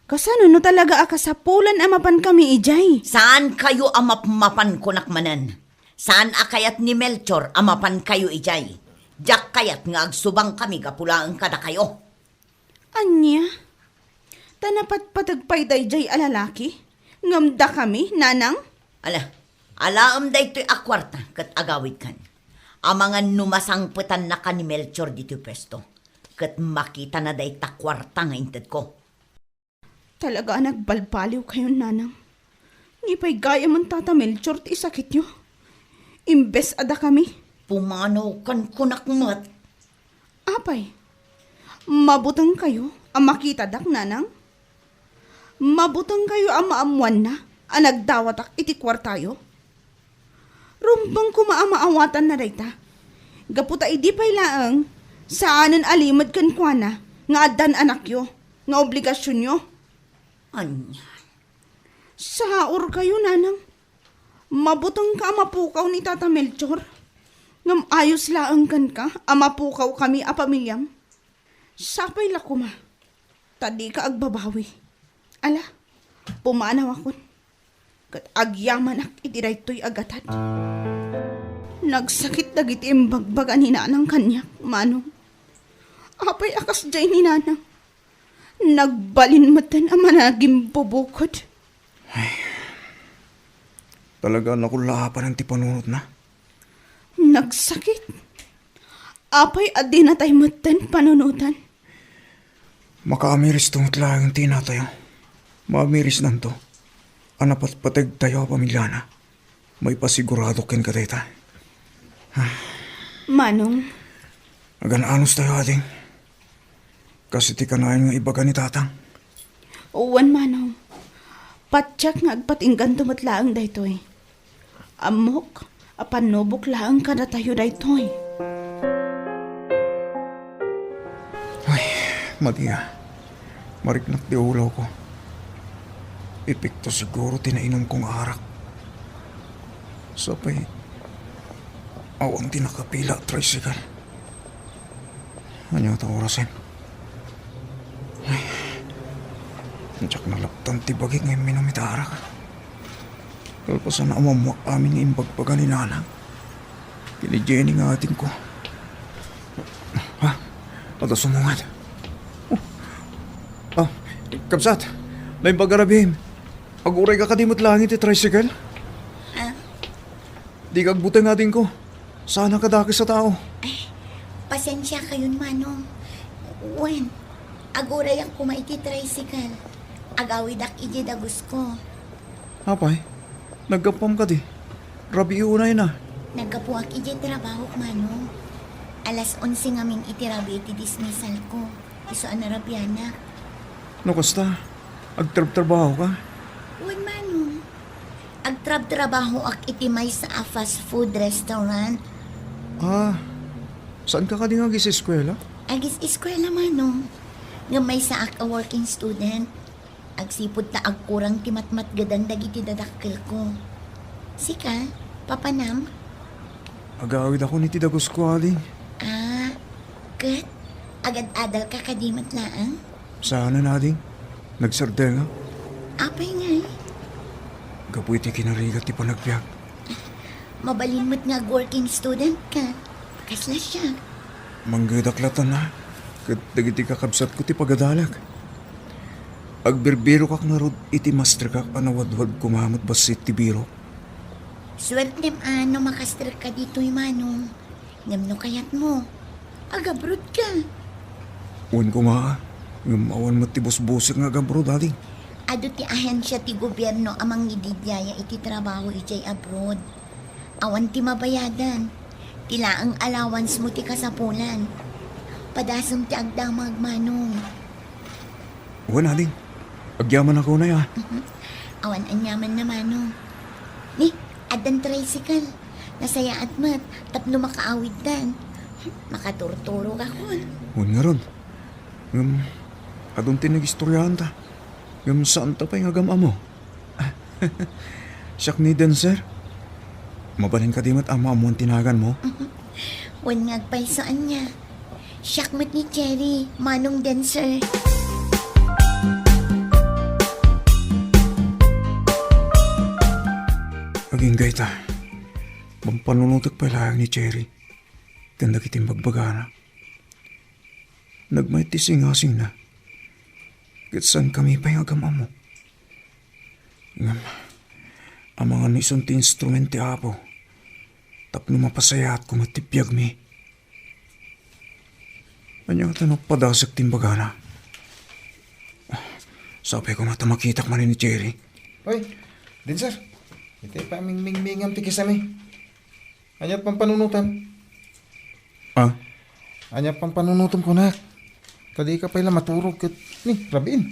Kasano no talaga a kasapulan a mapankami idiay? Saankayo a mapmapan, kunak manen. Saan a kayat ni Melchor a mapankayo idiay. Diak kayat nga agsubangkami gapu laeng kadakayo. Ania? Ta napatpateg pay daydiay a lalaki? Ngem dakami, Nanang? Ala, alaem daytoy a kuarta ket agawidkan. Amangan no masangpetannaka ni Melchor ditoy puesto, ket makitana dayta kuarta nga intedko. Talaga a nagbalbaliwkayon, Nanang. Ni pay gayamen Tata Melchor ti isakityo. Imbes a dakami. Pumanawkan, kunak met. Apay, mabutengkayo a makitadak, Nanang? Mabutengkayo a maammoanna a nagdawatak iti kuartayo? Rumbeng koma a maawatanna dayta. Gapu ta idi pay laeng, saanen a limed kenkuana nga addan anakyo nga obligasionyo. Ania? Saurkayo, Nanang. Mabutengka a mapukaw ni Tata Melchor. Ngem ayos laeng kenka a mapukawkami a pamiliam. Sapay la koma ta dika agbabawi. Ala, pumanawakon. Ket agyamanak iti daytoy a gatad. Nagsakit dagiti imbagbaga ni Nanang kaniak, Manong. Apay a kasdiay ni Nanang? Nagbalin metten a managimbubukod. Ay, talaga a nakullaapanen ti panunotna. Nagsakit. Apay a dinatay metten panunotan? Makaamiristo met laeng ti inatayo. Maamirisnanto a napatpategtayo a pamiliana. Maipasiguradok kenka dayta. Manong. Agan-anos tayo, ading. Kas iti kanayon nga ibaga ni Tatang. Wen, Manong. Patiek nga agpatingganto met laeng daytoy. Ammok a pannubok laeng kadatayo daytoy. Ay, Maria, mariknak ti ulawko. Epekto siguro ti nainumko nga arak. Sapay, awan ti nakapila a tricycle. Ania ta orasen? Ay, diak nalaptan ti bagi nga imminum iti arak. Kalpasan a mammuak amin nga imbagbaga ni Nanang ken ni Jenny nga adingko. Ha? Adda sumungad. Oh. Ah, kabsat, naimbag a rabiim. Agurayka kadi met laeng iti tricycle? Ah. Dika agbuteng, adingko. Saan a kadakes a tao. Ay, pasensiakayon, Manong. Wen, agurayak koma iti tricycle. Agawidak idiay dagusko. Apay, naggapuam kadi? Rabii unayna. Naggapuak idiay trabahok, Manong. Alas onse ngamin iti rabii ti dismissalko. Isu a narabianak. No kasta, agtrabtrabahoka? Wen, Manong. Agtrabtrabahoak iti maysa a fast food restaurant. Ah, saanka kadi nga agis-eskuela? Agis-eskuela, Manong. Ngem maysaak a working student. Agsipud ta agkurang ti matmatgedan dagiti dadakkelko. Sika, papanam? Agawidakon iti dagusko, ading. Ah, ket agad-adalka kadi met laeng? Saanen, ading. Nagsardengak. Apay ngay? Gapu iti kinarigat ti panagbiag. Mabalin met nga ag-working student ka. Kasla siak. Manggedak latta, ket dagiti kakabsatko ti pagadalak. Agbirbirokak ngarud iti masterkak a nawadwad koma met bassit ti birok. Suertem a no makasterka ditoy, Manong. Ngem no kayatmo, agabroad ka. Wen koma, ngem awan met ti busbusik nga agabroad, ading. Adu ti ahensia ti gobierno a mangididiaya iti trabaho idiay abroad. Awan ti mabayadan. Ti laeng allowance mo ti kasapulan. Padasem ti agdamag, Manong. Wen, ading. Agyamanak unay, a. Mhm. Awan aniamanna, Manong. Ni, addan tricycle. Nasayaat met tapno makaawiddan. Makaturturogakon. Wen ngarud. Ngem, adun ti nagistoriaanta. Ngem, saanta pay nga agam-ammo. Siak ni Dancer. Mabalin kadi met a maammoan ti naganmo? Wen nga agpayso ania. Siak met ni Cherry, Manong Dancer. Agingga ita, pampanunotek pay laeng ni Cherry ken dagiti imbagbaga. Nagmayat ti singasingna, ket saankami pay nga agam-ammo. Ngem, amangan no isun ti instrumento ti Apo tapno mapasayaatko met ti biagmi. Ania ngata no padasek ti imbagana? Sapay koma ta makitak manen ni Cherry. Oy, Dancer, iti pamingmingmingam ti kisami. Ania pampanunotam? Ah? Ania pampanunotam kunak? Ta dika pay la maturog ket ni, rabiin.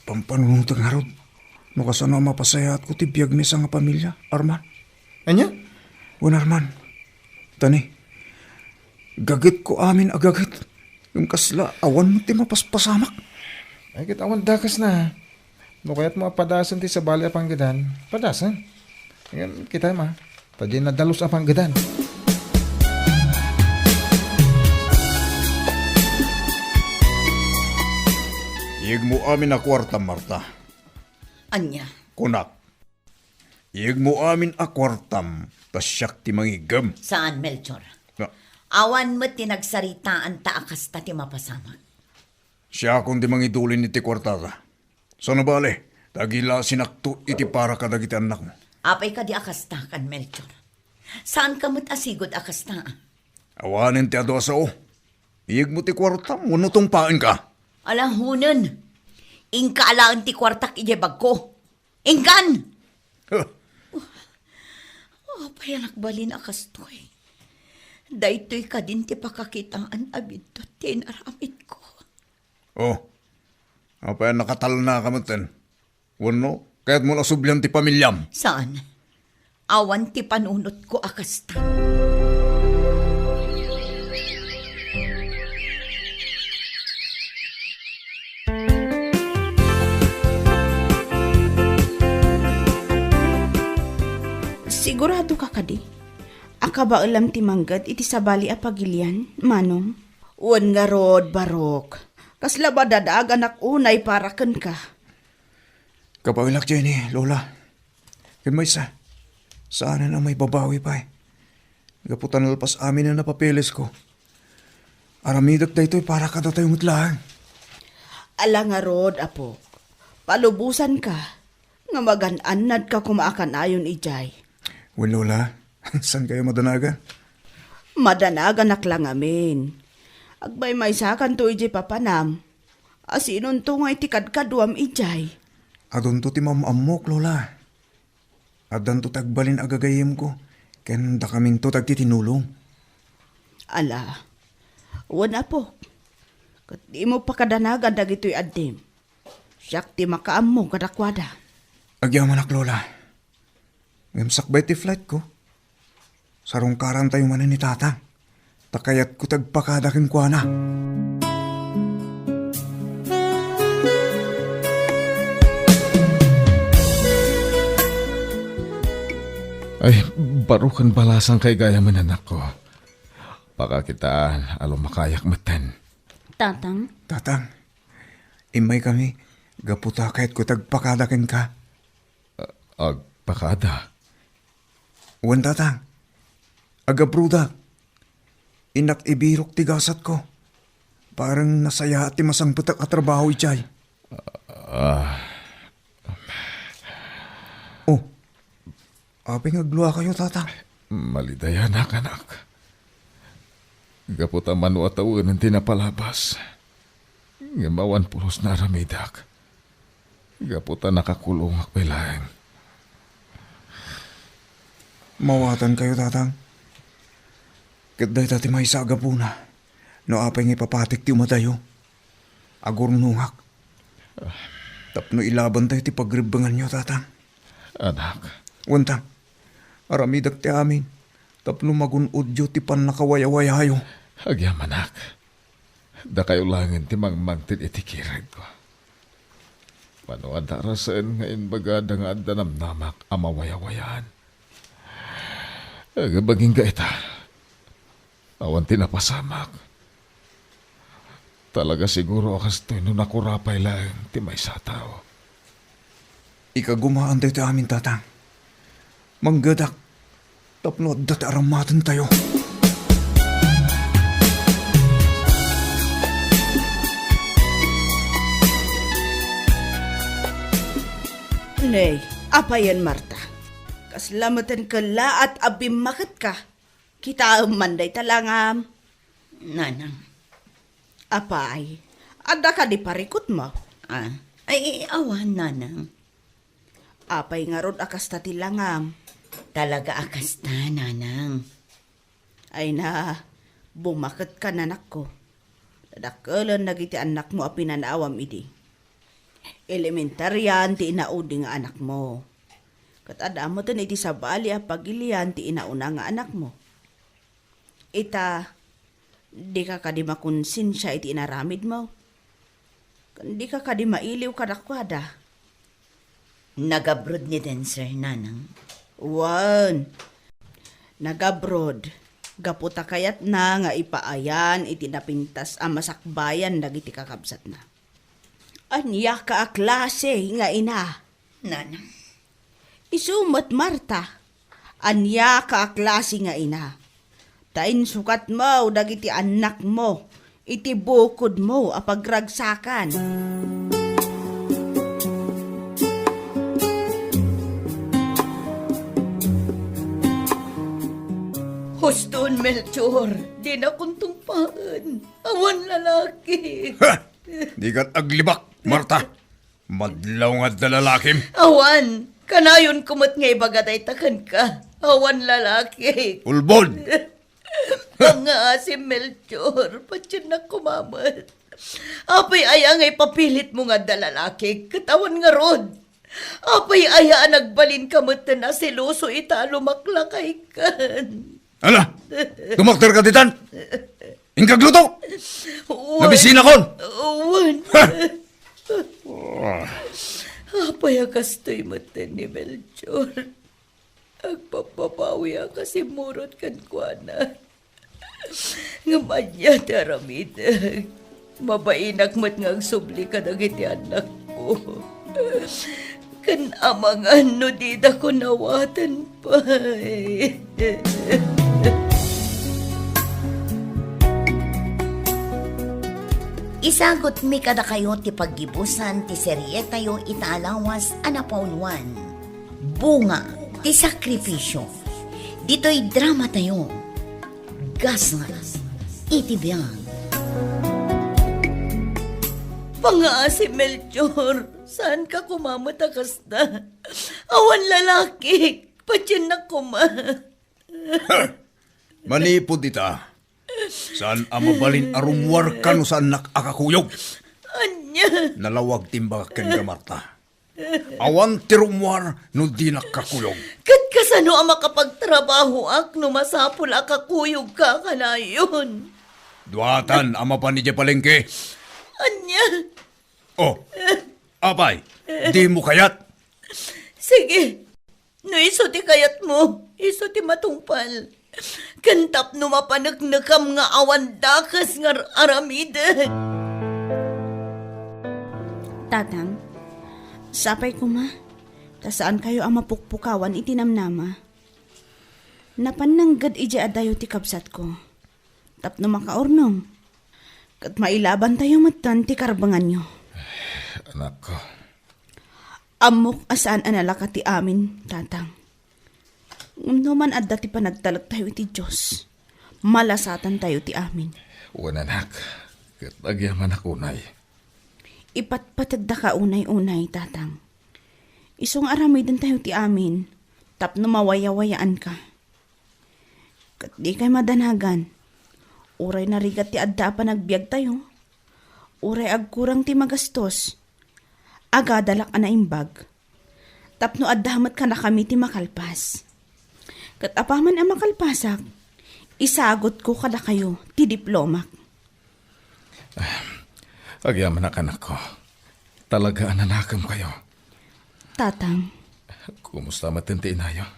Pampanunotek ngarud. No kasano a mapasayaatko ti biagmi a sangapamilia, Arman. Ania? Wen, Arman. Ta ni, gagetko amin a gaget. Ngem kasla, awan met ti mapaspasamak. Ay, ket awan dakesna. No kayatmo a padasen ti sabali a panggedan, padasen. Ngem, kitaem a, ta diay nadalus a panggedan. Iyegmo amin a kuartam, Marta. Ania? Kunak, iyegmo amin a kuartam, ta siak ti mangiggem. Saan, Melchor. Na- Awan met ti nagsaritaanta a kasta ti mapasamak. Siakon ti mangidulin iti kuartada. Saan a bale, ta agilasinakto iti para kadagiti annakmo. Apay kadi a kasta, kan Melchor? Saanka met a sigud a kasta? Awanen ti adu a sao. Iyegmo ti kuartam wenno tungpaenka. Ala, hunen. Inka alaen ti kuartak idiay bagko. Inkan! Huh. Apay a nagbalin a kastoy? Daytoy kadin ti pakakitaan a biddut ti inaramidko. Oh, apay a nakatalnaka metten? Wenno, kayatmo a sublian ti pamiliam? Saan. Awan ti panunotko a kasta. Siguradoka kadi a kabaelam ti mangged iti sabali a pagilian, Manong? Wen ngarud, Barok. Kasla madanaganak unay para kenka. Kabaelak, Jenny, Lola. Ken maysa, saanen a maibabawi pay. Gapu ta nalpas amin a napapelesko. Aramidek daytoy para kadatayo met laeng. Ala ngarud, Apok. Palubosanka nga magan-annadka koma a kanayon idiay. Wen, Lola, saankayo madanagan? Madanaganak la ngamin. Agmaymaysakanto idiay papanam. Asinonto ngay ti kadkaduam idiay? Adunto ti maam-ammok, Lola. Addanto ti agbalin a gagayyemko, ken dakaminto ti agtitinulong. Ala, wen, Apok, ket dimo pakadanagan dagitoy addim. Siak ti makaammo kadakuada. Agyamanak, Lola. Ngem sakbay ti flightko, sarungkarantayo manen ni Tatang. Ta kayatko ti agpakada kenkuana. Ay, baro ken balasang kay gayamen, anakko. Pakakitaan a lumakayak metten. Tatang? Tatang, immaykami gapu ta kayatko ti agpakada kenka. A-, agpakada? Wen, Tatang. Agabroadak. Innak ibirok ti gasatko. Bareng nasayaat ti masangpetak a trabaho idiay. A-, Ah. Oh, apay nga agluakayo, Tatang? Malidayanak, anak. Gapu ta mano a tawenen ti napalabas. Ngem awan pulos nga aramidek. Gapu ta nakakulongak pay laeng. Mawatankayo, Tatang. Ket dayta ti maysa a gapuna no apay nga ipapatik ti umadayo. Agurnongak tapno ilabantayo ti pagrebbenganyo, Tatang. Anak. Wen, Tang. Aramidek ti amin tapno magun-odyo ti pannakawayawayayo. Agyamanak. Dakayo laengen ti mangmangted iti kiredko. Mano a darasen nga imbagada nga adda namnamak a mawayawayaan. Agabagingga ita. Awan ti napasamak. Talaga siguro a kastoy no nakurapay laeng ti maysa a tao. Ikagumaan tayo ti amin, Tatang. Manggedak tapno adda ti aramatentayo. Nay, apayen, Marta? Kasla meten kellaat a bimmaketka. Kitaem man dayta langam. Nanang. Apay, adda kadi parikutmo? Ah, ay, awan, Nanang. Apay ngarud a kasta ti langam? Talaga a kasta, Nanang. Ay na, bumaketka, anakko. Dadakkelen dagiti annakmo a pinanaawam idi. Elementarian ti inaudi nga anakmo. Ket adda metten iti sabali a pagilian ti inauna nga anakmo. Ita, dika kadi makonsensia iti inaramidmo? Ken dika kadi mailiw kadakuada? Nagabroad ni Denser, Nanang. Wen, nagabroad gapu ta kayatna nga ipaayan iti napintas a masakbayan dagiti kakabsatna. Ania ka a klase nga ina? Nanang. Isu met, Marta, ania ka a klase nga ina? Ta insukatmo dagiti annakmo iti bukodmo a pagragsakan. Huston, Melchor, dinakon tungpaen. Awan lalaki. Ha! Dikat aglibak, Marta. Madlaw nga adda lalakim. Awan, kanayonko met nga ibaga dayta kenka. Awan lalaki. Ulbod! Nga si Melchor, patiennak koma met. Apay aya nga ipapilitmo nga adda lalaki, ket awan ngarud? Apay aya a nagbalinka metten a seloso ita a lumaklakaykan? Ala, tumakderka ditan? Inkagluto! Wen. Nabisinakon! Wen. Ha! Apay a kastoy metten ni Melchor? Agpappabawi a kasimurot kenkuana. Ngem ania ti aramidek? Mabainak met nga agsubli kadagiti annakko. Ken amangan no didakon awaten pay. Isagutmi kadakayo ti paggibusan ti serietayo ita a lawas a napauluan, Bunga ti Sakripisio. Ditoy dramatayo, Gasat iti Biag. Pangaasi, Melchor, saanka koma met a kasta? Awan lalaki, patiennak koma. Manipud ita, saan a mabalin a rummuarka no saannak a kakuyog. Ania? Nalawag ti imbagak kenka, Marta. Awan ti rummuar no dinak kakuyog. Ket kasano a makapagtrabahoak no masapul a kakuyogka kanayon? Duatan a mapan idiay palengke. Ania? Oh, apay, dimo kayat? Sige, no isu ti kayatmo, isu ti matungpal. Ken tapno mapaneknekam nga awan dakes nga ar-, aramidek. Tatang, sapay koma, ta saankayo a mapukpukawan iti namnama. Napan nangged idiay adayo ti kabsatko. Tapno makaurnong. Ket mailabantayo metten ti karbenganyo. Anakko, Ammok a saan a nalaka ti amin, Tatang. Ngem no man adda ti panagtalektayo iti Dios, malasatantayo ti amin. Wen, anak, ket agyamanak unay. Ipatpategdaka unay-unay, Tatang. Isu nga aramidentayo ti amin tapno mawayawayaanka. Ket dikay madanagan. Uray narigat ti adda a panagbiagtayo, uray agkurang ti magastos, agadalak a naimbag. Tapno adda met kadakami ti makalpas. Ket apaman a makalpasak, isagutko kadakayo ti diplomak. Agyamanak, anakko. Talaga a nanakemkayo. Tatang. Kumusta met ti inayo?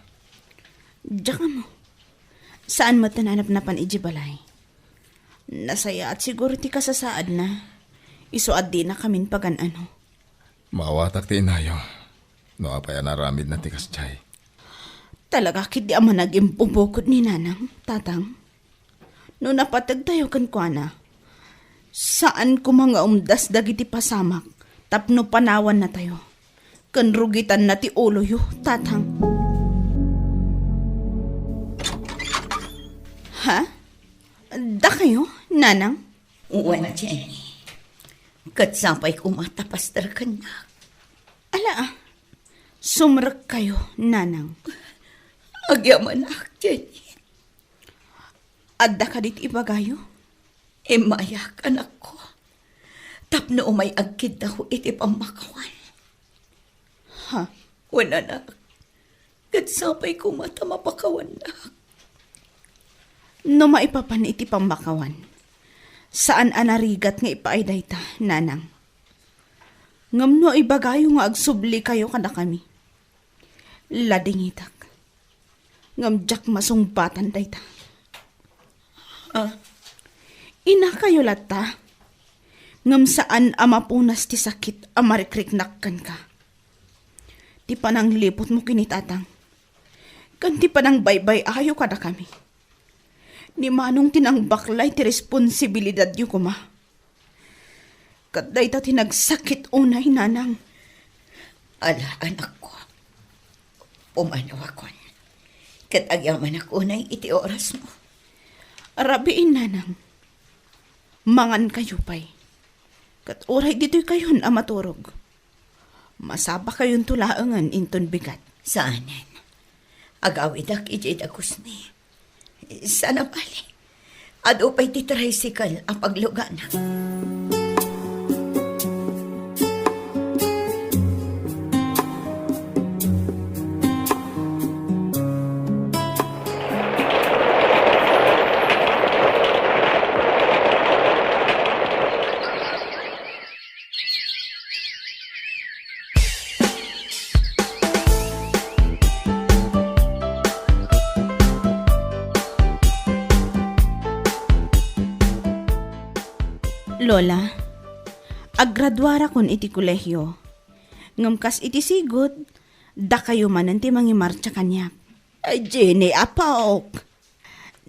Diak ammo. Saan met a napnapan idiay balay. Nasayaat siguro ti kasasaadna. Isu a dinakamin pagan-ano. Maawatak ti inayo. No apay a naaramidna ti kasdiay. Talaga ketdi a managimbubukod ni Nanang, Tatang. No napategtayo kenkuana, saan koma nga umdas dagiti pasamak tapno panawannatayo. Ken rugitanna ti uloyo, Tatang. Ha? Dakayo, Nanang? Wen, Jenny. Ket sapay koma ta pasterkennak. Ala, a. Sumrekkayo, Nanang. Agyamanak, Jenny. Adda kadi ti ibagayo? Immayak, anakko. Tapno umay agkiddaw iti pammakawan. Ha? Wen, anak. Ket sapay koma ta mapakawannak. No maipapan iti pammakawan, saan a narigat nga ipaay dayta, Nanang. Ngem no ibagayo nga agsublikayo kadakami, ladingitak. Ngem diak masungbatan dayta. Ah. Inakayo latta, ngem saan a mapunas ti sakit a marikriknak kenka. Ti panangliputmo ken ni Tatang, ken ti panangbay-bay-ayo kadakami. Ni Manong ti nangbaklay ti responsibilidadyo koma. Ket dayta ti nagsakit unay, Nanang. Ala, anakko. Pumanawakon. Ket agyamanak unay iti orasmo. Rabiin, Nanang. Mangankayo pay. Ket uray ditoykayon a maturog, masapakayonto laengen inton bigat. Saanen. Agawidak idiay dagus ni. Saan a bale. Adu pay ti tricycle a paglugana. Lola, aggraduarakon iti kolehio. Ngem kas iti sigud, dakayo manen ti mangimartsa kaniak. Ay, Jenny, apok!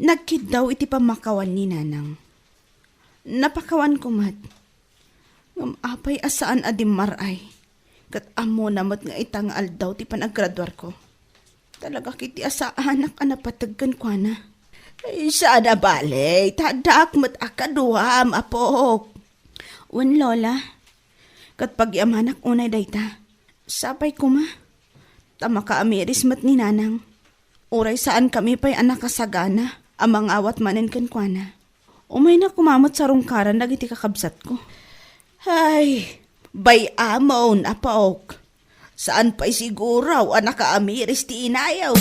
Nagkiddaw iti pammakawan ni Nanang. Napakawanko met. Ngem apay a saan a dimmar-ay, ket ammona met nga ita nga aldaw ti panaggraduarko. Talaga ketdi a saanak a napateg kenkuana. Ay, saan a bale, ta addaak met a kaduam, apok. Wen, Lola. Ket pagyamanak unay dayta. Sapay koma. Ta makaamiris met ni Nanang. Uray saankami pay a nakasagana a mangawat manen kenkuana. Umayna koma met sarungkaran dagiti kakabsatko. Ay, bay-amon, apok. Saan pay siguro a nakaamiris ti inayo.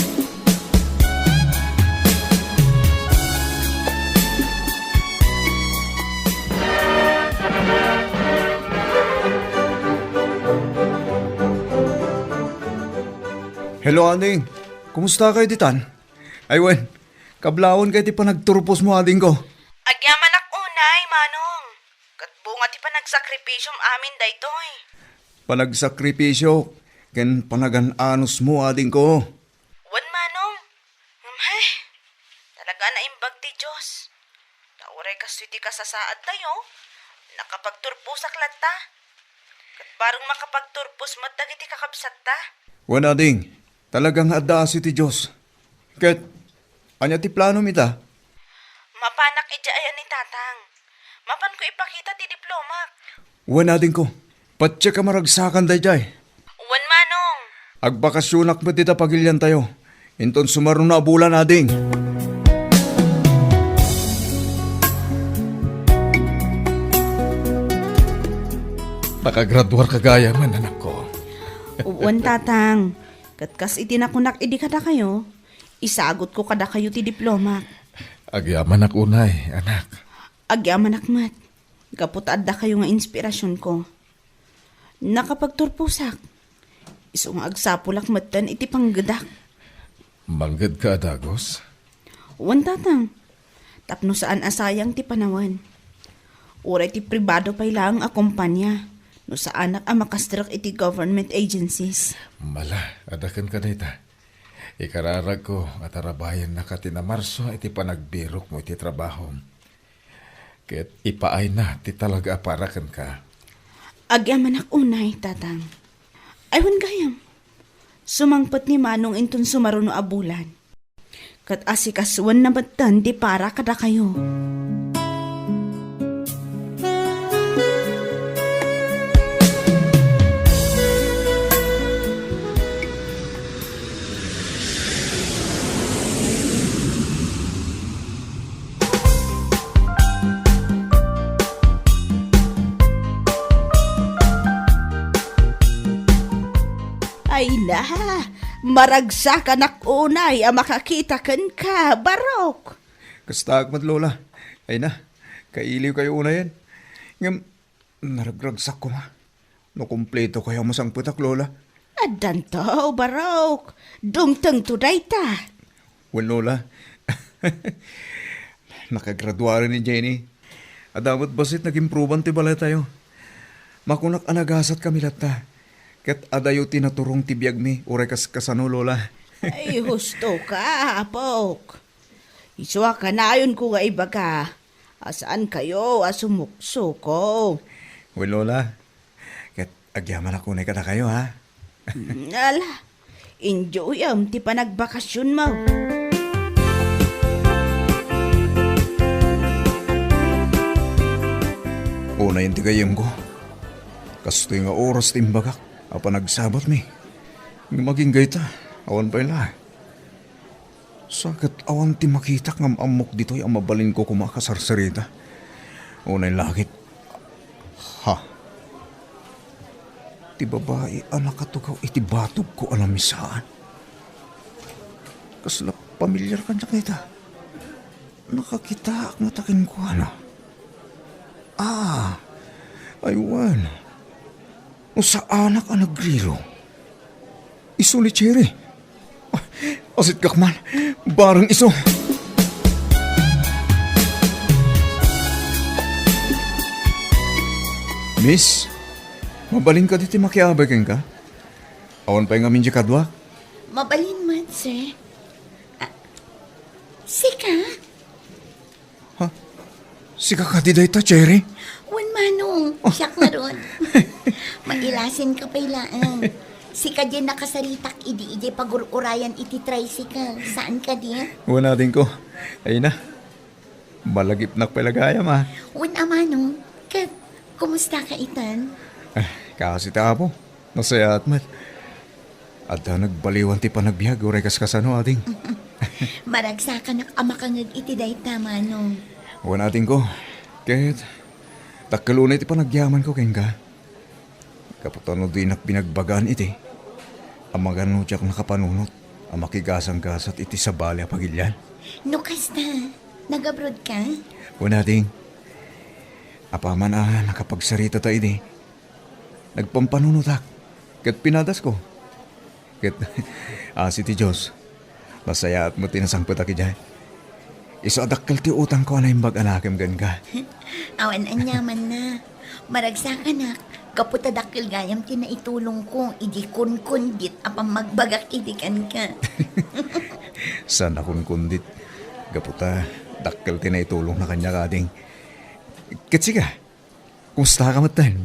Hello, ading. Kumusta kayo ditan? Ay, wen, kablaawon kayo ti panagturposmo, adingko. Agyamanak unay, Manong. Ket bunga ti panagsakripisyom amin daytoy. Panagsakripisyo ken panagan-anosmo, adingko. Wen, Manong. Ngem, hay, talaga a naimbag ti Dios. Ta uray kastoy ti kasasaadtayo, nakapagturposak latta. Ket bareng makapagturpos met dagiti kakabsatta. Wen, ading, talaga nga adda asi ti Dios. Ket ania ti planom ita? Mapanak idiay a ni Tatang. Mapanko ipakita ti diplomak. Wen, adingko, patiek a maragsakan daydiay. Wen, Manong. Agbakasionak met dita pagiliantayo. Inton sumaruno a bulan, ading. Nakagraduar ka gayam, anakko. Wen, Tatang. Ket kas iti nakunak idi kadakayo, isagutko kadakayo ti diplomak. Agyamanak unay, anak. Agyamanak met, gapu ta addakayo nga inspirasionko. Nakapagturposak. Isu nga agsapulak metten iti panggedak. Manggedka a dagus? Wen, Tatang. Tapno saan a sayang ti panawen. Uray ti pribado pay laeng a kompania, no saanak a makastrek iti government agencies. Mala, adda kenka dayta. Ikararagko a tarabahennaka ti namarso iti panagbirokmo iti trabahom. Ket ipaayna ti talaga a para kenka. Agyamanak unay, Tatang. Ay, wen gayam. Sumangpet ni Manong inton sumaruno a bulan. Ket asikasoenna metten ti para kadakayo. Ay na, maragsakanak unay a makakita kenka, Barok. Kastaak met, Lola. Ay na, kailiwkayo unayen. Ngem, naragragsak koma. No kumpleto kayo a masangpetak, Lola. Addanto, Barok. Dumtengto dayta. Wen, Lola. Nakagraduaren ni Jenny. Adda met bassit nagimproban ti balaytayo. Makunak a nagasatkami latta. Ket adayo ti naturong ti biagmi, uray kas-, kasano, Lola? Ay, husto ka, apok. Isu a kanayonko nga ibaga a saan kayo a sumuksuko. Wen, Lola. Ket agyamanak unay kadakayo, ha? Mm, ala, enjoyem ti panagbakasionmo. Unayen ti gayyemko. Kastoy nga oras ti imbagak a panagsabatmi. Ngem agingga ita, awan pay la. Sa ket awan ti makitak ngem ammok ditoy a mabalinko koma a kasarsarita. Unay la ket, ha? Ti babai a nakatugaw iti batogko a namisaan. Kasla pamilyar kaniak dayta. Nakakitaak ngata kenkuana. Ah, ay wen. No saanak a nagriro. Isu ni Cherry. Ah, asitkak man. Bareng isu. Miss, mabalin kadi ti makiabay kenka? Awan pay ngamin diay kadua? Mabalin met, sir. Ah, sika? Ha? Sika kadi dayta, Cherry? Wen, Manong. Oh. Siak ngarud. Mailasin ka pay laeng. Sika diay nakasaritak idi idiay pagur-urayan iti tricycle. Saan kadi? Wen, adingko. Ay na. Malagipnak pay la gayam, a. Wen a, Manong. Ket, kumusta ka itan? Ah, kaasi ti Apo. Nasayaat met. Adda nagbaliwan ti panagbiag, uray kas kasano, ading. Maragsakanak a makangeg iti dayta, Manong. Wen, adingko. Ket, dakkel unay ti panagyamanko kenka. Gapu ta no dinak binagbagaan iti, amangan no diak nakapanunot a makigasanggasat iti sabali a pagilian. No kasta, nag-abroad ka? Wen, ading. Apaman a nakapagsaritata idi, nagpampanunotak, ket pinadasko. Ket, asi ti Dios, nasayaat met ti nasangpetak idiay. Isu a dakkel ti utangko a naimbag a nakem kenka. Awan aniamanna. Maragsakanak, gapu ta dakkel gayam ti naitulongko idi kunkundit a pammagbagak idi kenka. Saan a kunkundit, gapu ta dakkel ti naitulongna kaniak, ading. Ket sika, kumusta ka metten?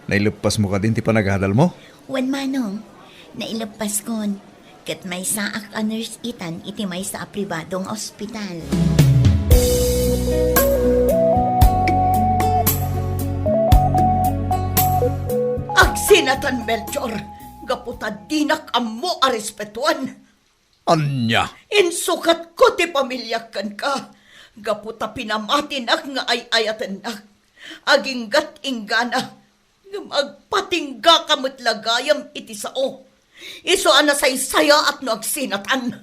Naileppasmo kadin ti panagadalmo? Wen, Manong. Naileppaskon. Ket maysaak a nurse itan iti maysa a pribado nga ospital. Agsinatan, Melchor, gapu ta dinak ammo a respetuan. Ania? Insukatko ti pamiliak kenka, gapu ta pinamatinak nga ay-ayatennak. Aginggat inggana, ngem agpatinggaka met la gayam iti sao. Isu a nasaysayaat no agsinatan.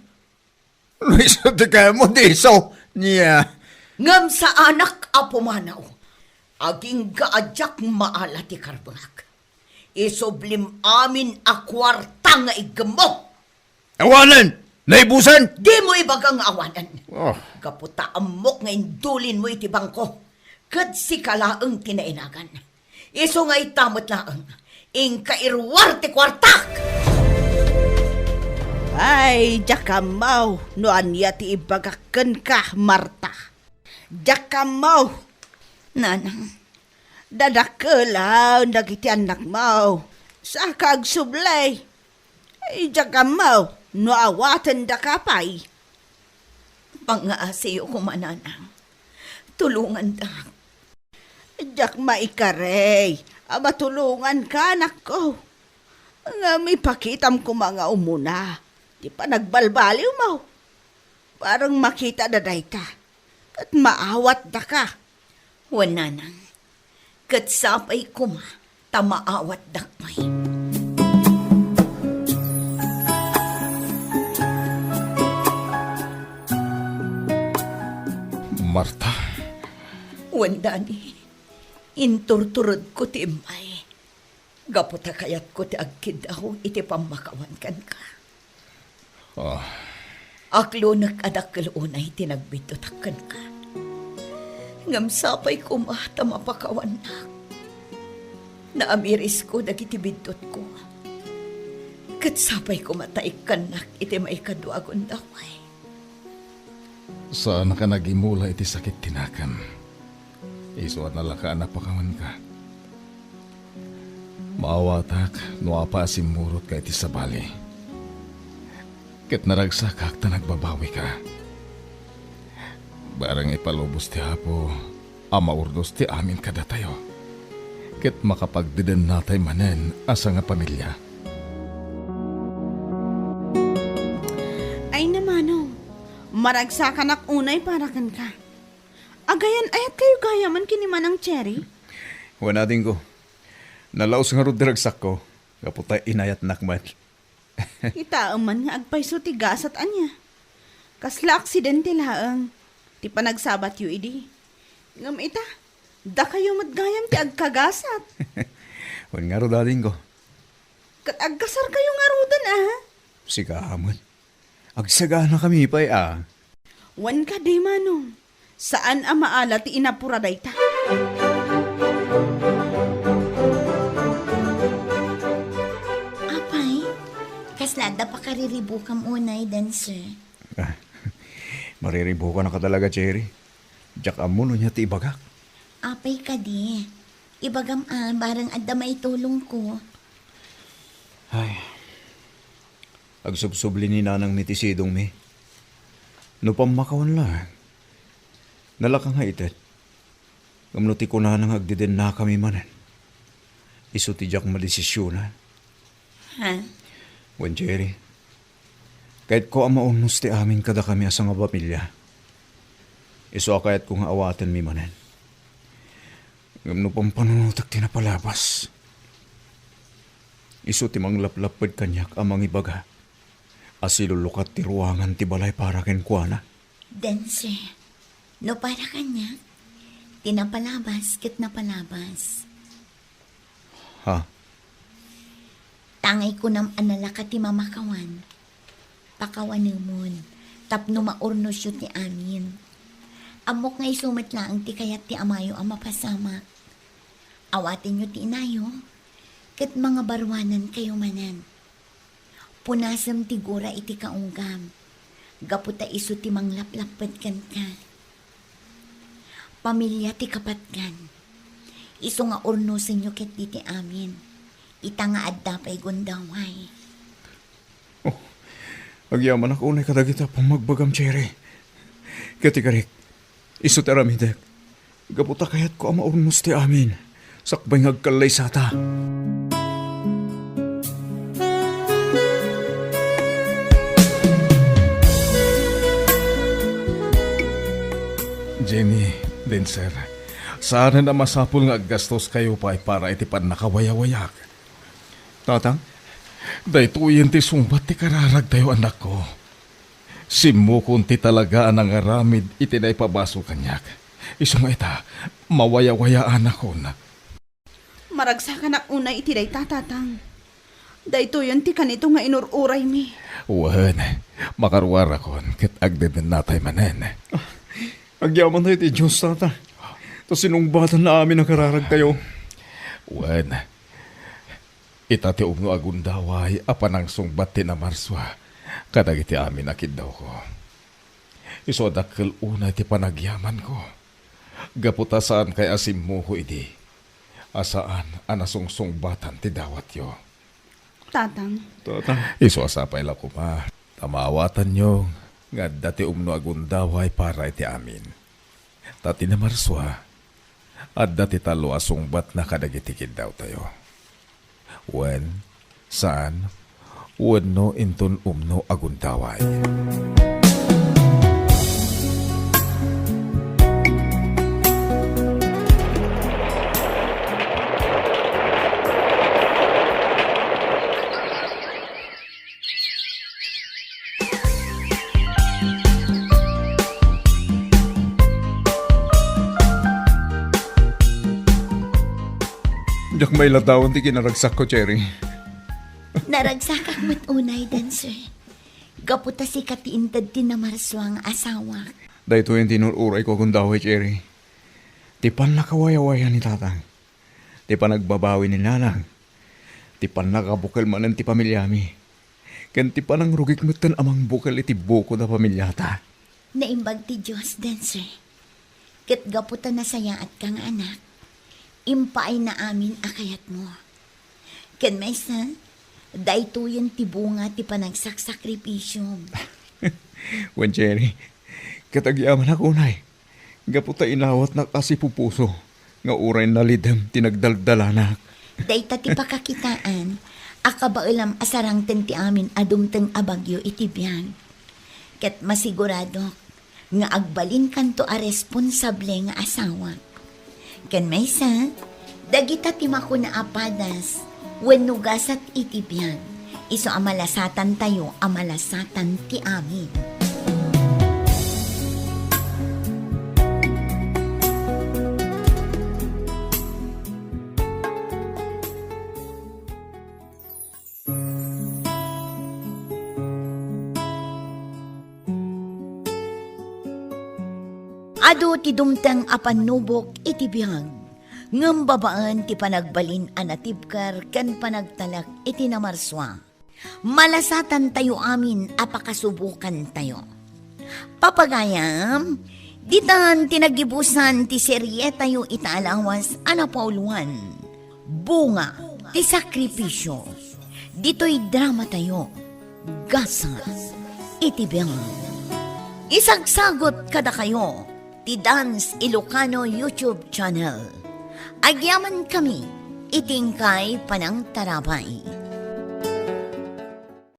No isu ti kayatmo, di isu. Nia. Ngem saanak a pumanaw. Agingga a diak maala ti karburak. Isublim amin a kuarta nga iggemmo. Awanen! Naibusen! Dimo ibaga nga awanen. Oh. Gapu ta ammok nga indulinmo iti bangko. Ket sika laeng ti nainagan. Isu nga ita met laeng, inka iruar ti kuartak! Ay, diak ammo no ania ti ibagak kenka, Marta. Diak ammo. Nanang, dadakkel dagiti annakmo. Saka agsubli. Ay, diak ammo no awatendaka pay. Pangngaasiyo koma, Nanang. Tulongandak. Diak maikari a matulonganka, anakko. Ngem ipakitam koma nga umuna ti panagbalbaliwmo. Bareng makitada dayta, ket maawatdaka. Wen, Nanang, ket sapay koma ta maawatdak pay. Marta. Wen, Dani, inturturedko ti immay. Gapu ta kayatko ti agkiddaw iti pammakawan kenka. Ah. Aklonek a dakkel unay ti nagbiddutak kenka. Ngem sapay koma ta mapakawannak. Naamirisko dagiti biddutko. Ket sapay koma ta ikkannak iti maikadua a gundaway. Saanka nagimula iti sakit ti nakem. Isu a nalaka a napakawanka. Maawatak no apay a simmurotka iti sabali. Ket naragsakak ta nagbabawika. Bareng ipalubos ti Apo a maurnos ti amin kadatayo. Ket makapagdedennatay manen a sangapamilia. Ay, namano, maragsakanak unay para kenka. Agayan-ayatkayo gayamen ken ni Manang Cherry? Wen, adingko. Nalaus ngarud ti ragsakko, gapu ta inayatnak met. Kitaem man nga agpayso ti gasat ania. Kasla aksidente laeng ti panagsabatyo idi. Ngem ita, dakayo met gayam ti agkagasat. Wen ngarud, adingko. Ket agkasarkayo ngaruden, a? Sika met. Agsaganakami pay, a. Wen kadi, Manong, saan a maala ti inapura dayta. Apay, kasla adda pakariribukam unay, Dancer? Ah, mariribukanaka talaga, Cherry. Diak ammo no ania ti ibagak. Apay kadi, ibagam a, bareng adda maitulongko. Ay, agsubsubli ni nanangmi ti sidongmi. No pammakawan laeng, nalaka nga ited. Ngem no ti kunana nga agdedennakami manen, isu ti diak madesisionan. Ha? Wen, Cherry, kayatko a maurnos ti amin kadakami a sangapamilia. Isu a kayatko nga awatenmi manen. Ngem no pampanunotek ti napalabas, isu ti manglaplapped kaniak a mangibaga a silulukat ti ruangan ti balay para kenkuana. Dancer, no para kaniak, ti napalabas ket napalabas. Ha? Tangay kunam a nalaka ti mamakawan. Pakawanemon, tapno maurnosyo ti amin. Ammok nga isu met laeng ti kayat ti amayo a mapasamak. Awatenyo ti inayo, ket mangabaruanankayo manen. Punasem ti gura iti kaunggam, gapu ta isu ti manglaplapped kenka. Pamilia ti kapatgan. Isu nga urnosenyo ketdi ti amin, ita nga adda pay gundaway. Oh, agyamanak unay kadagiti a pammagbagam, Cherry. Ket ikarik, isu ti aramidek. Gapu ta kayatko a maurnos ti amin, sakbay nga agkallaysata. Jenny, Denser, saanen a masapul nga aggastoskayo pay para iti pannakawayawayak. Tatang? Daytoyen ti sungbat ti kararagtayo, anakko. Simmukon ti talaga a nangaramid iti naipabasol kaniak. Isu nga ita, mawayawayaanakon. Maragsakanak unay iti dayta, Tatang. Daytoyen ti kanito nga inur-uraymi. Wen, makaruarakon ket agdedennatay manen. Agyamantayo iti Dios, Tata. Ta sinungbatanna amin a kararagtayo. Wen, ita ti umno a gundaway a panangsungbat ti namarsua kadagiti amin a kiddawko. Isu a dakkel unay ti panagyamanko. Gapu ta saankay a simmuko idi a saan a nasungsungbatan ti dawatyo. Tatang. Tatang. Isu a sapay la koma ta maawatanyo nga adda ti umno a gundaway para iti amin. Ta ti namarsua, adda ti tallo a sungbatna kadagiti kiddawtayo. Wen, saan, wenno inton umno a gundaway. Diak mailadawan ti kinaragsakko, Cherry. Naragsakak met unay, Denser. Gapu ta sika ti inted ti namarsua nga asawak. Daytoyen ti inur-urayko a gundaway, Cherry. Ti pannakawayawayan ni Tatang. Ti panagbabawi ni Nanang, ti pannakabukel manen ti pamiliami, ken ti panangrugik metten a mangbukel iti bukod a pamiliata. Naimbag ti Dios, Denser. Ket gapu ta nasayaatka nga anak, impaayna amin a kayatmo. Ken maysa, daytoyen ti bunga ti panagsaksakripisom. Wen, Cherry, ket agyamanak unay. Gapu ta inawatnak a sipupuso nga uray nalidem ti nagdaldalanak. Dayta ti pakakitaan a kabaelam a sarangten ti amin a dumteng a bagyo iti biag. Ket masiguradok nga agbalinkanto a responsable nga asawa. Ken maysa, dagita ti makuna a padas wenno gasat iti biag, isu a malasatantayo a malasatan ti amin. Adu ti dumteng a pannubok iti biag, ngem babaen ti panagbalin a natibker ken panagtalek iti namarsua, malasatantayo amin a pakasubokantayo. Papagayam, ditan ti nagibusan ti serietayo ita a lawas a napauluan, Bunga ti Sakripisio. Ditoy dramatayo, Gasat iti Biag. Isagsagut kadakayo ti Dance Ilocano YouTube channel. Agyamankami iti inkay panangtarabay.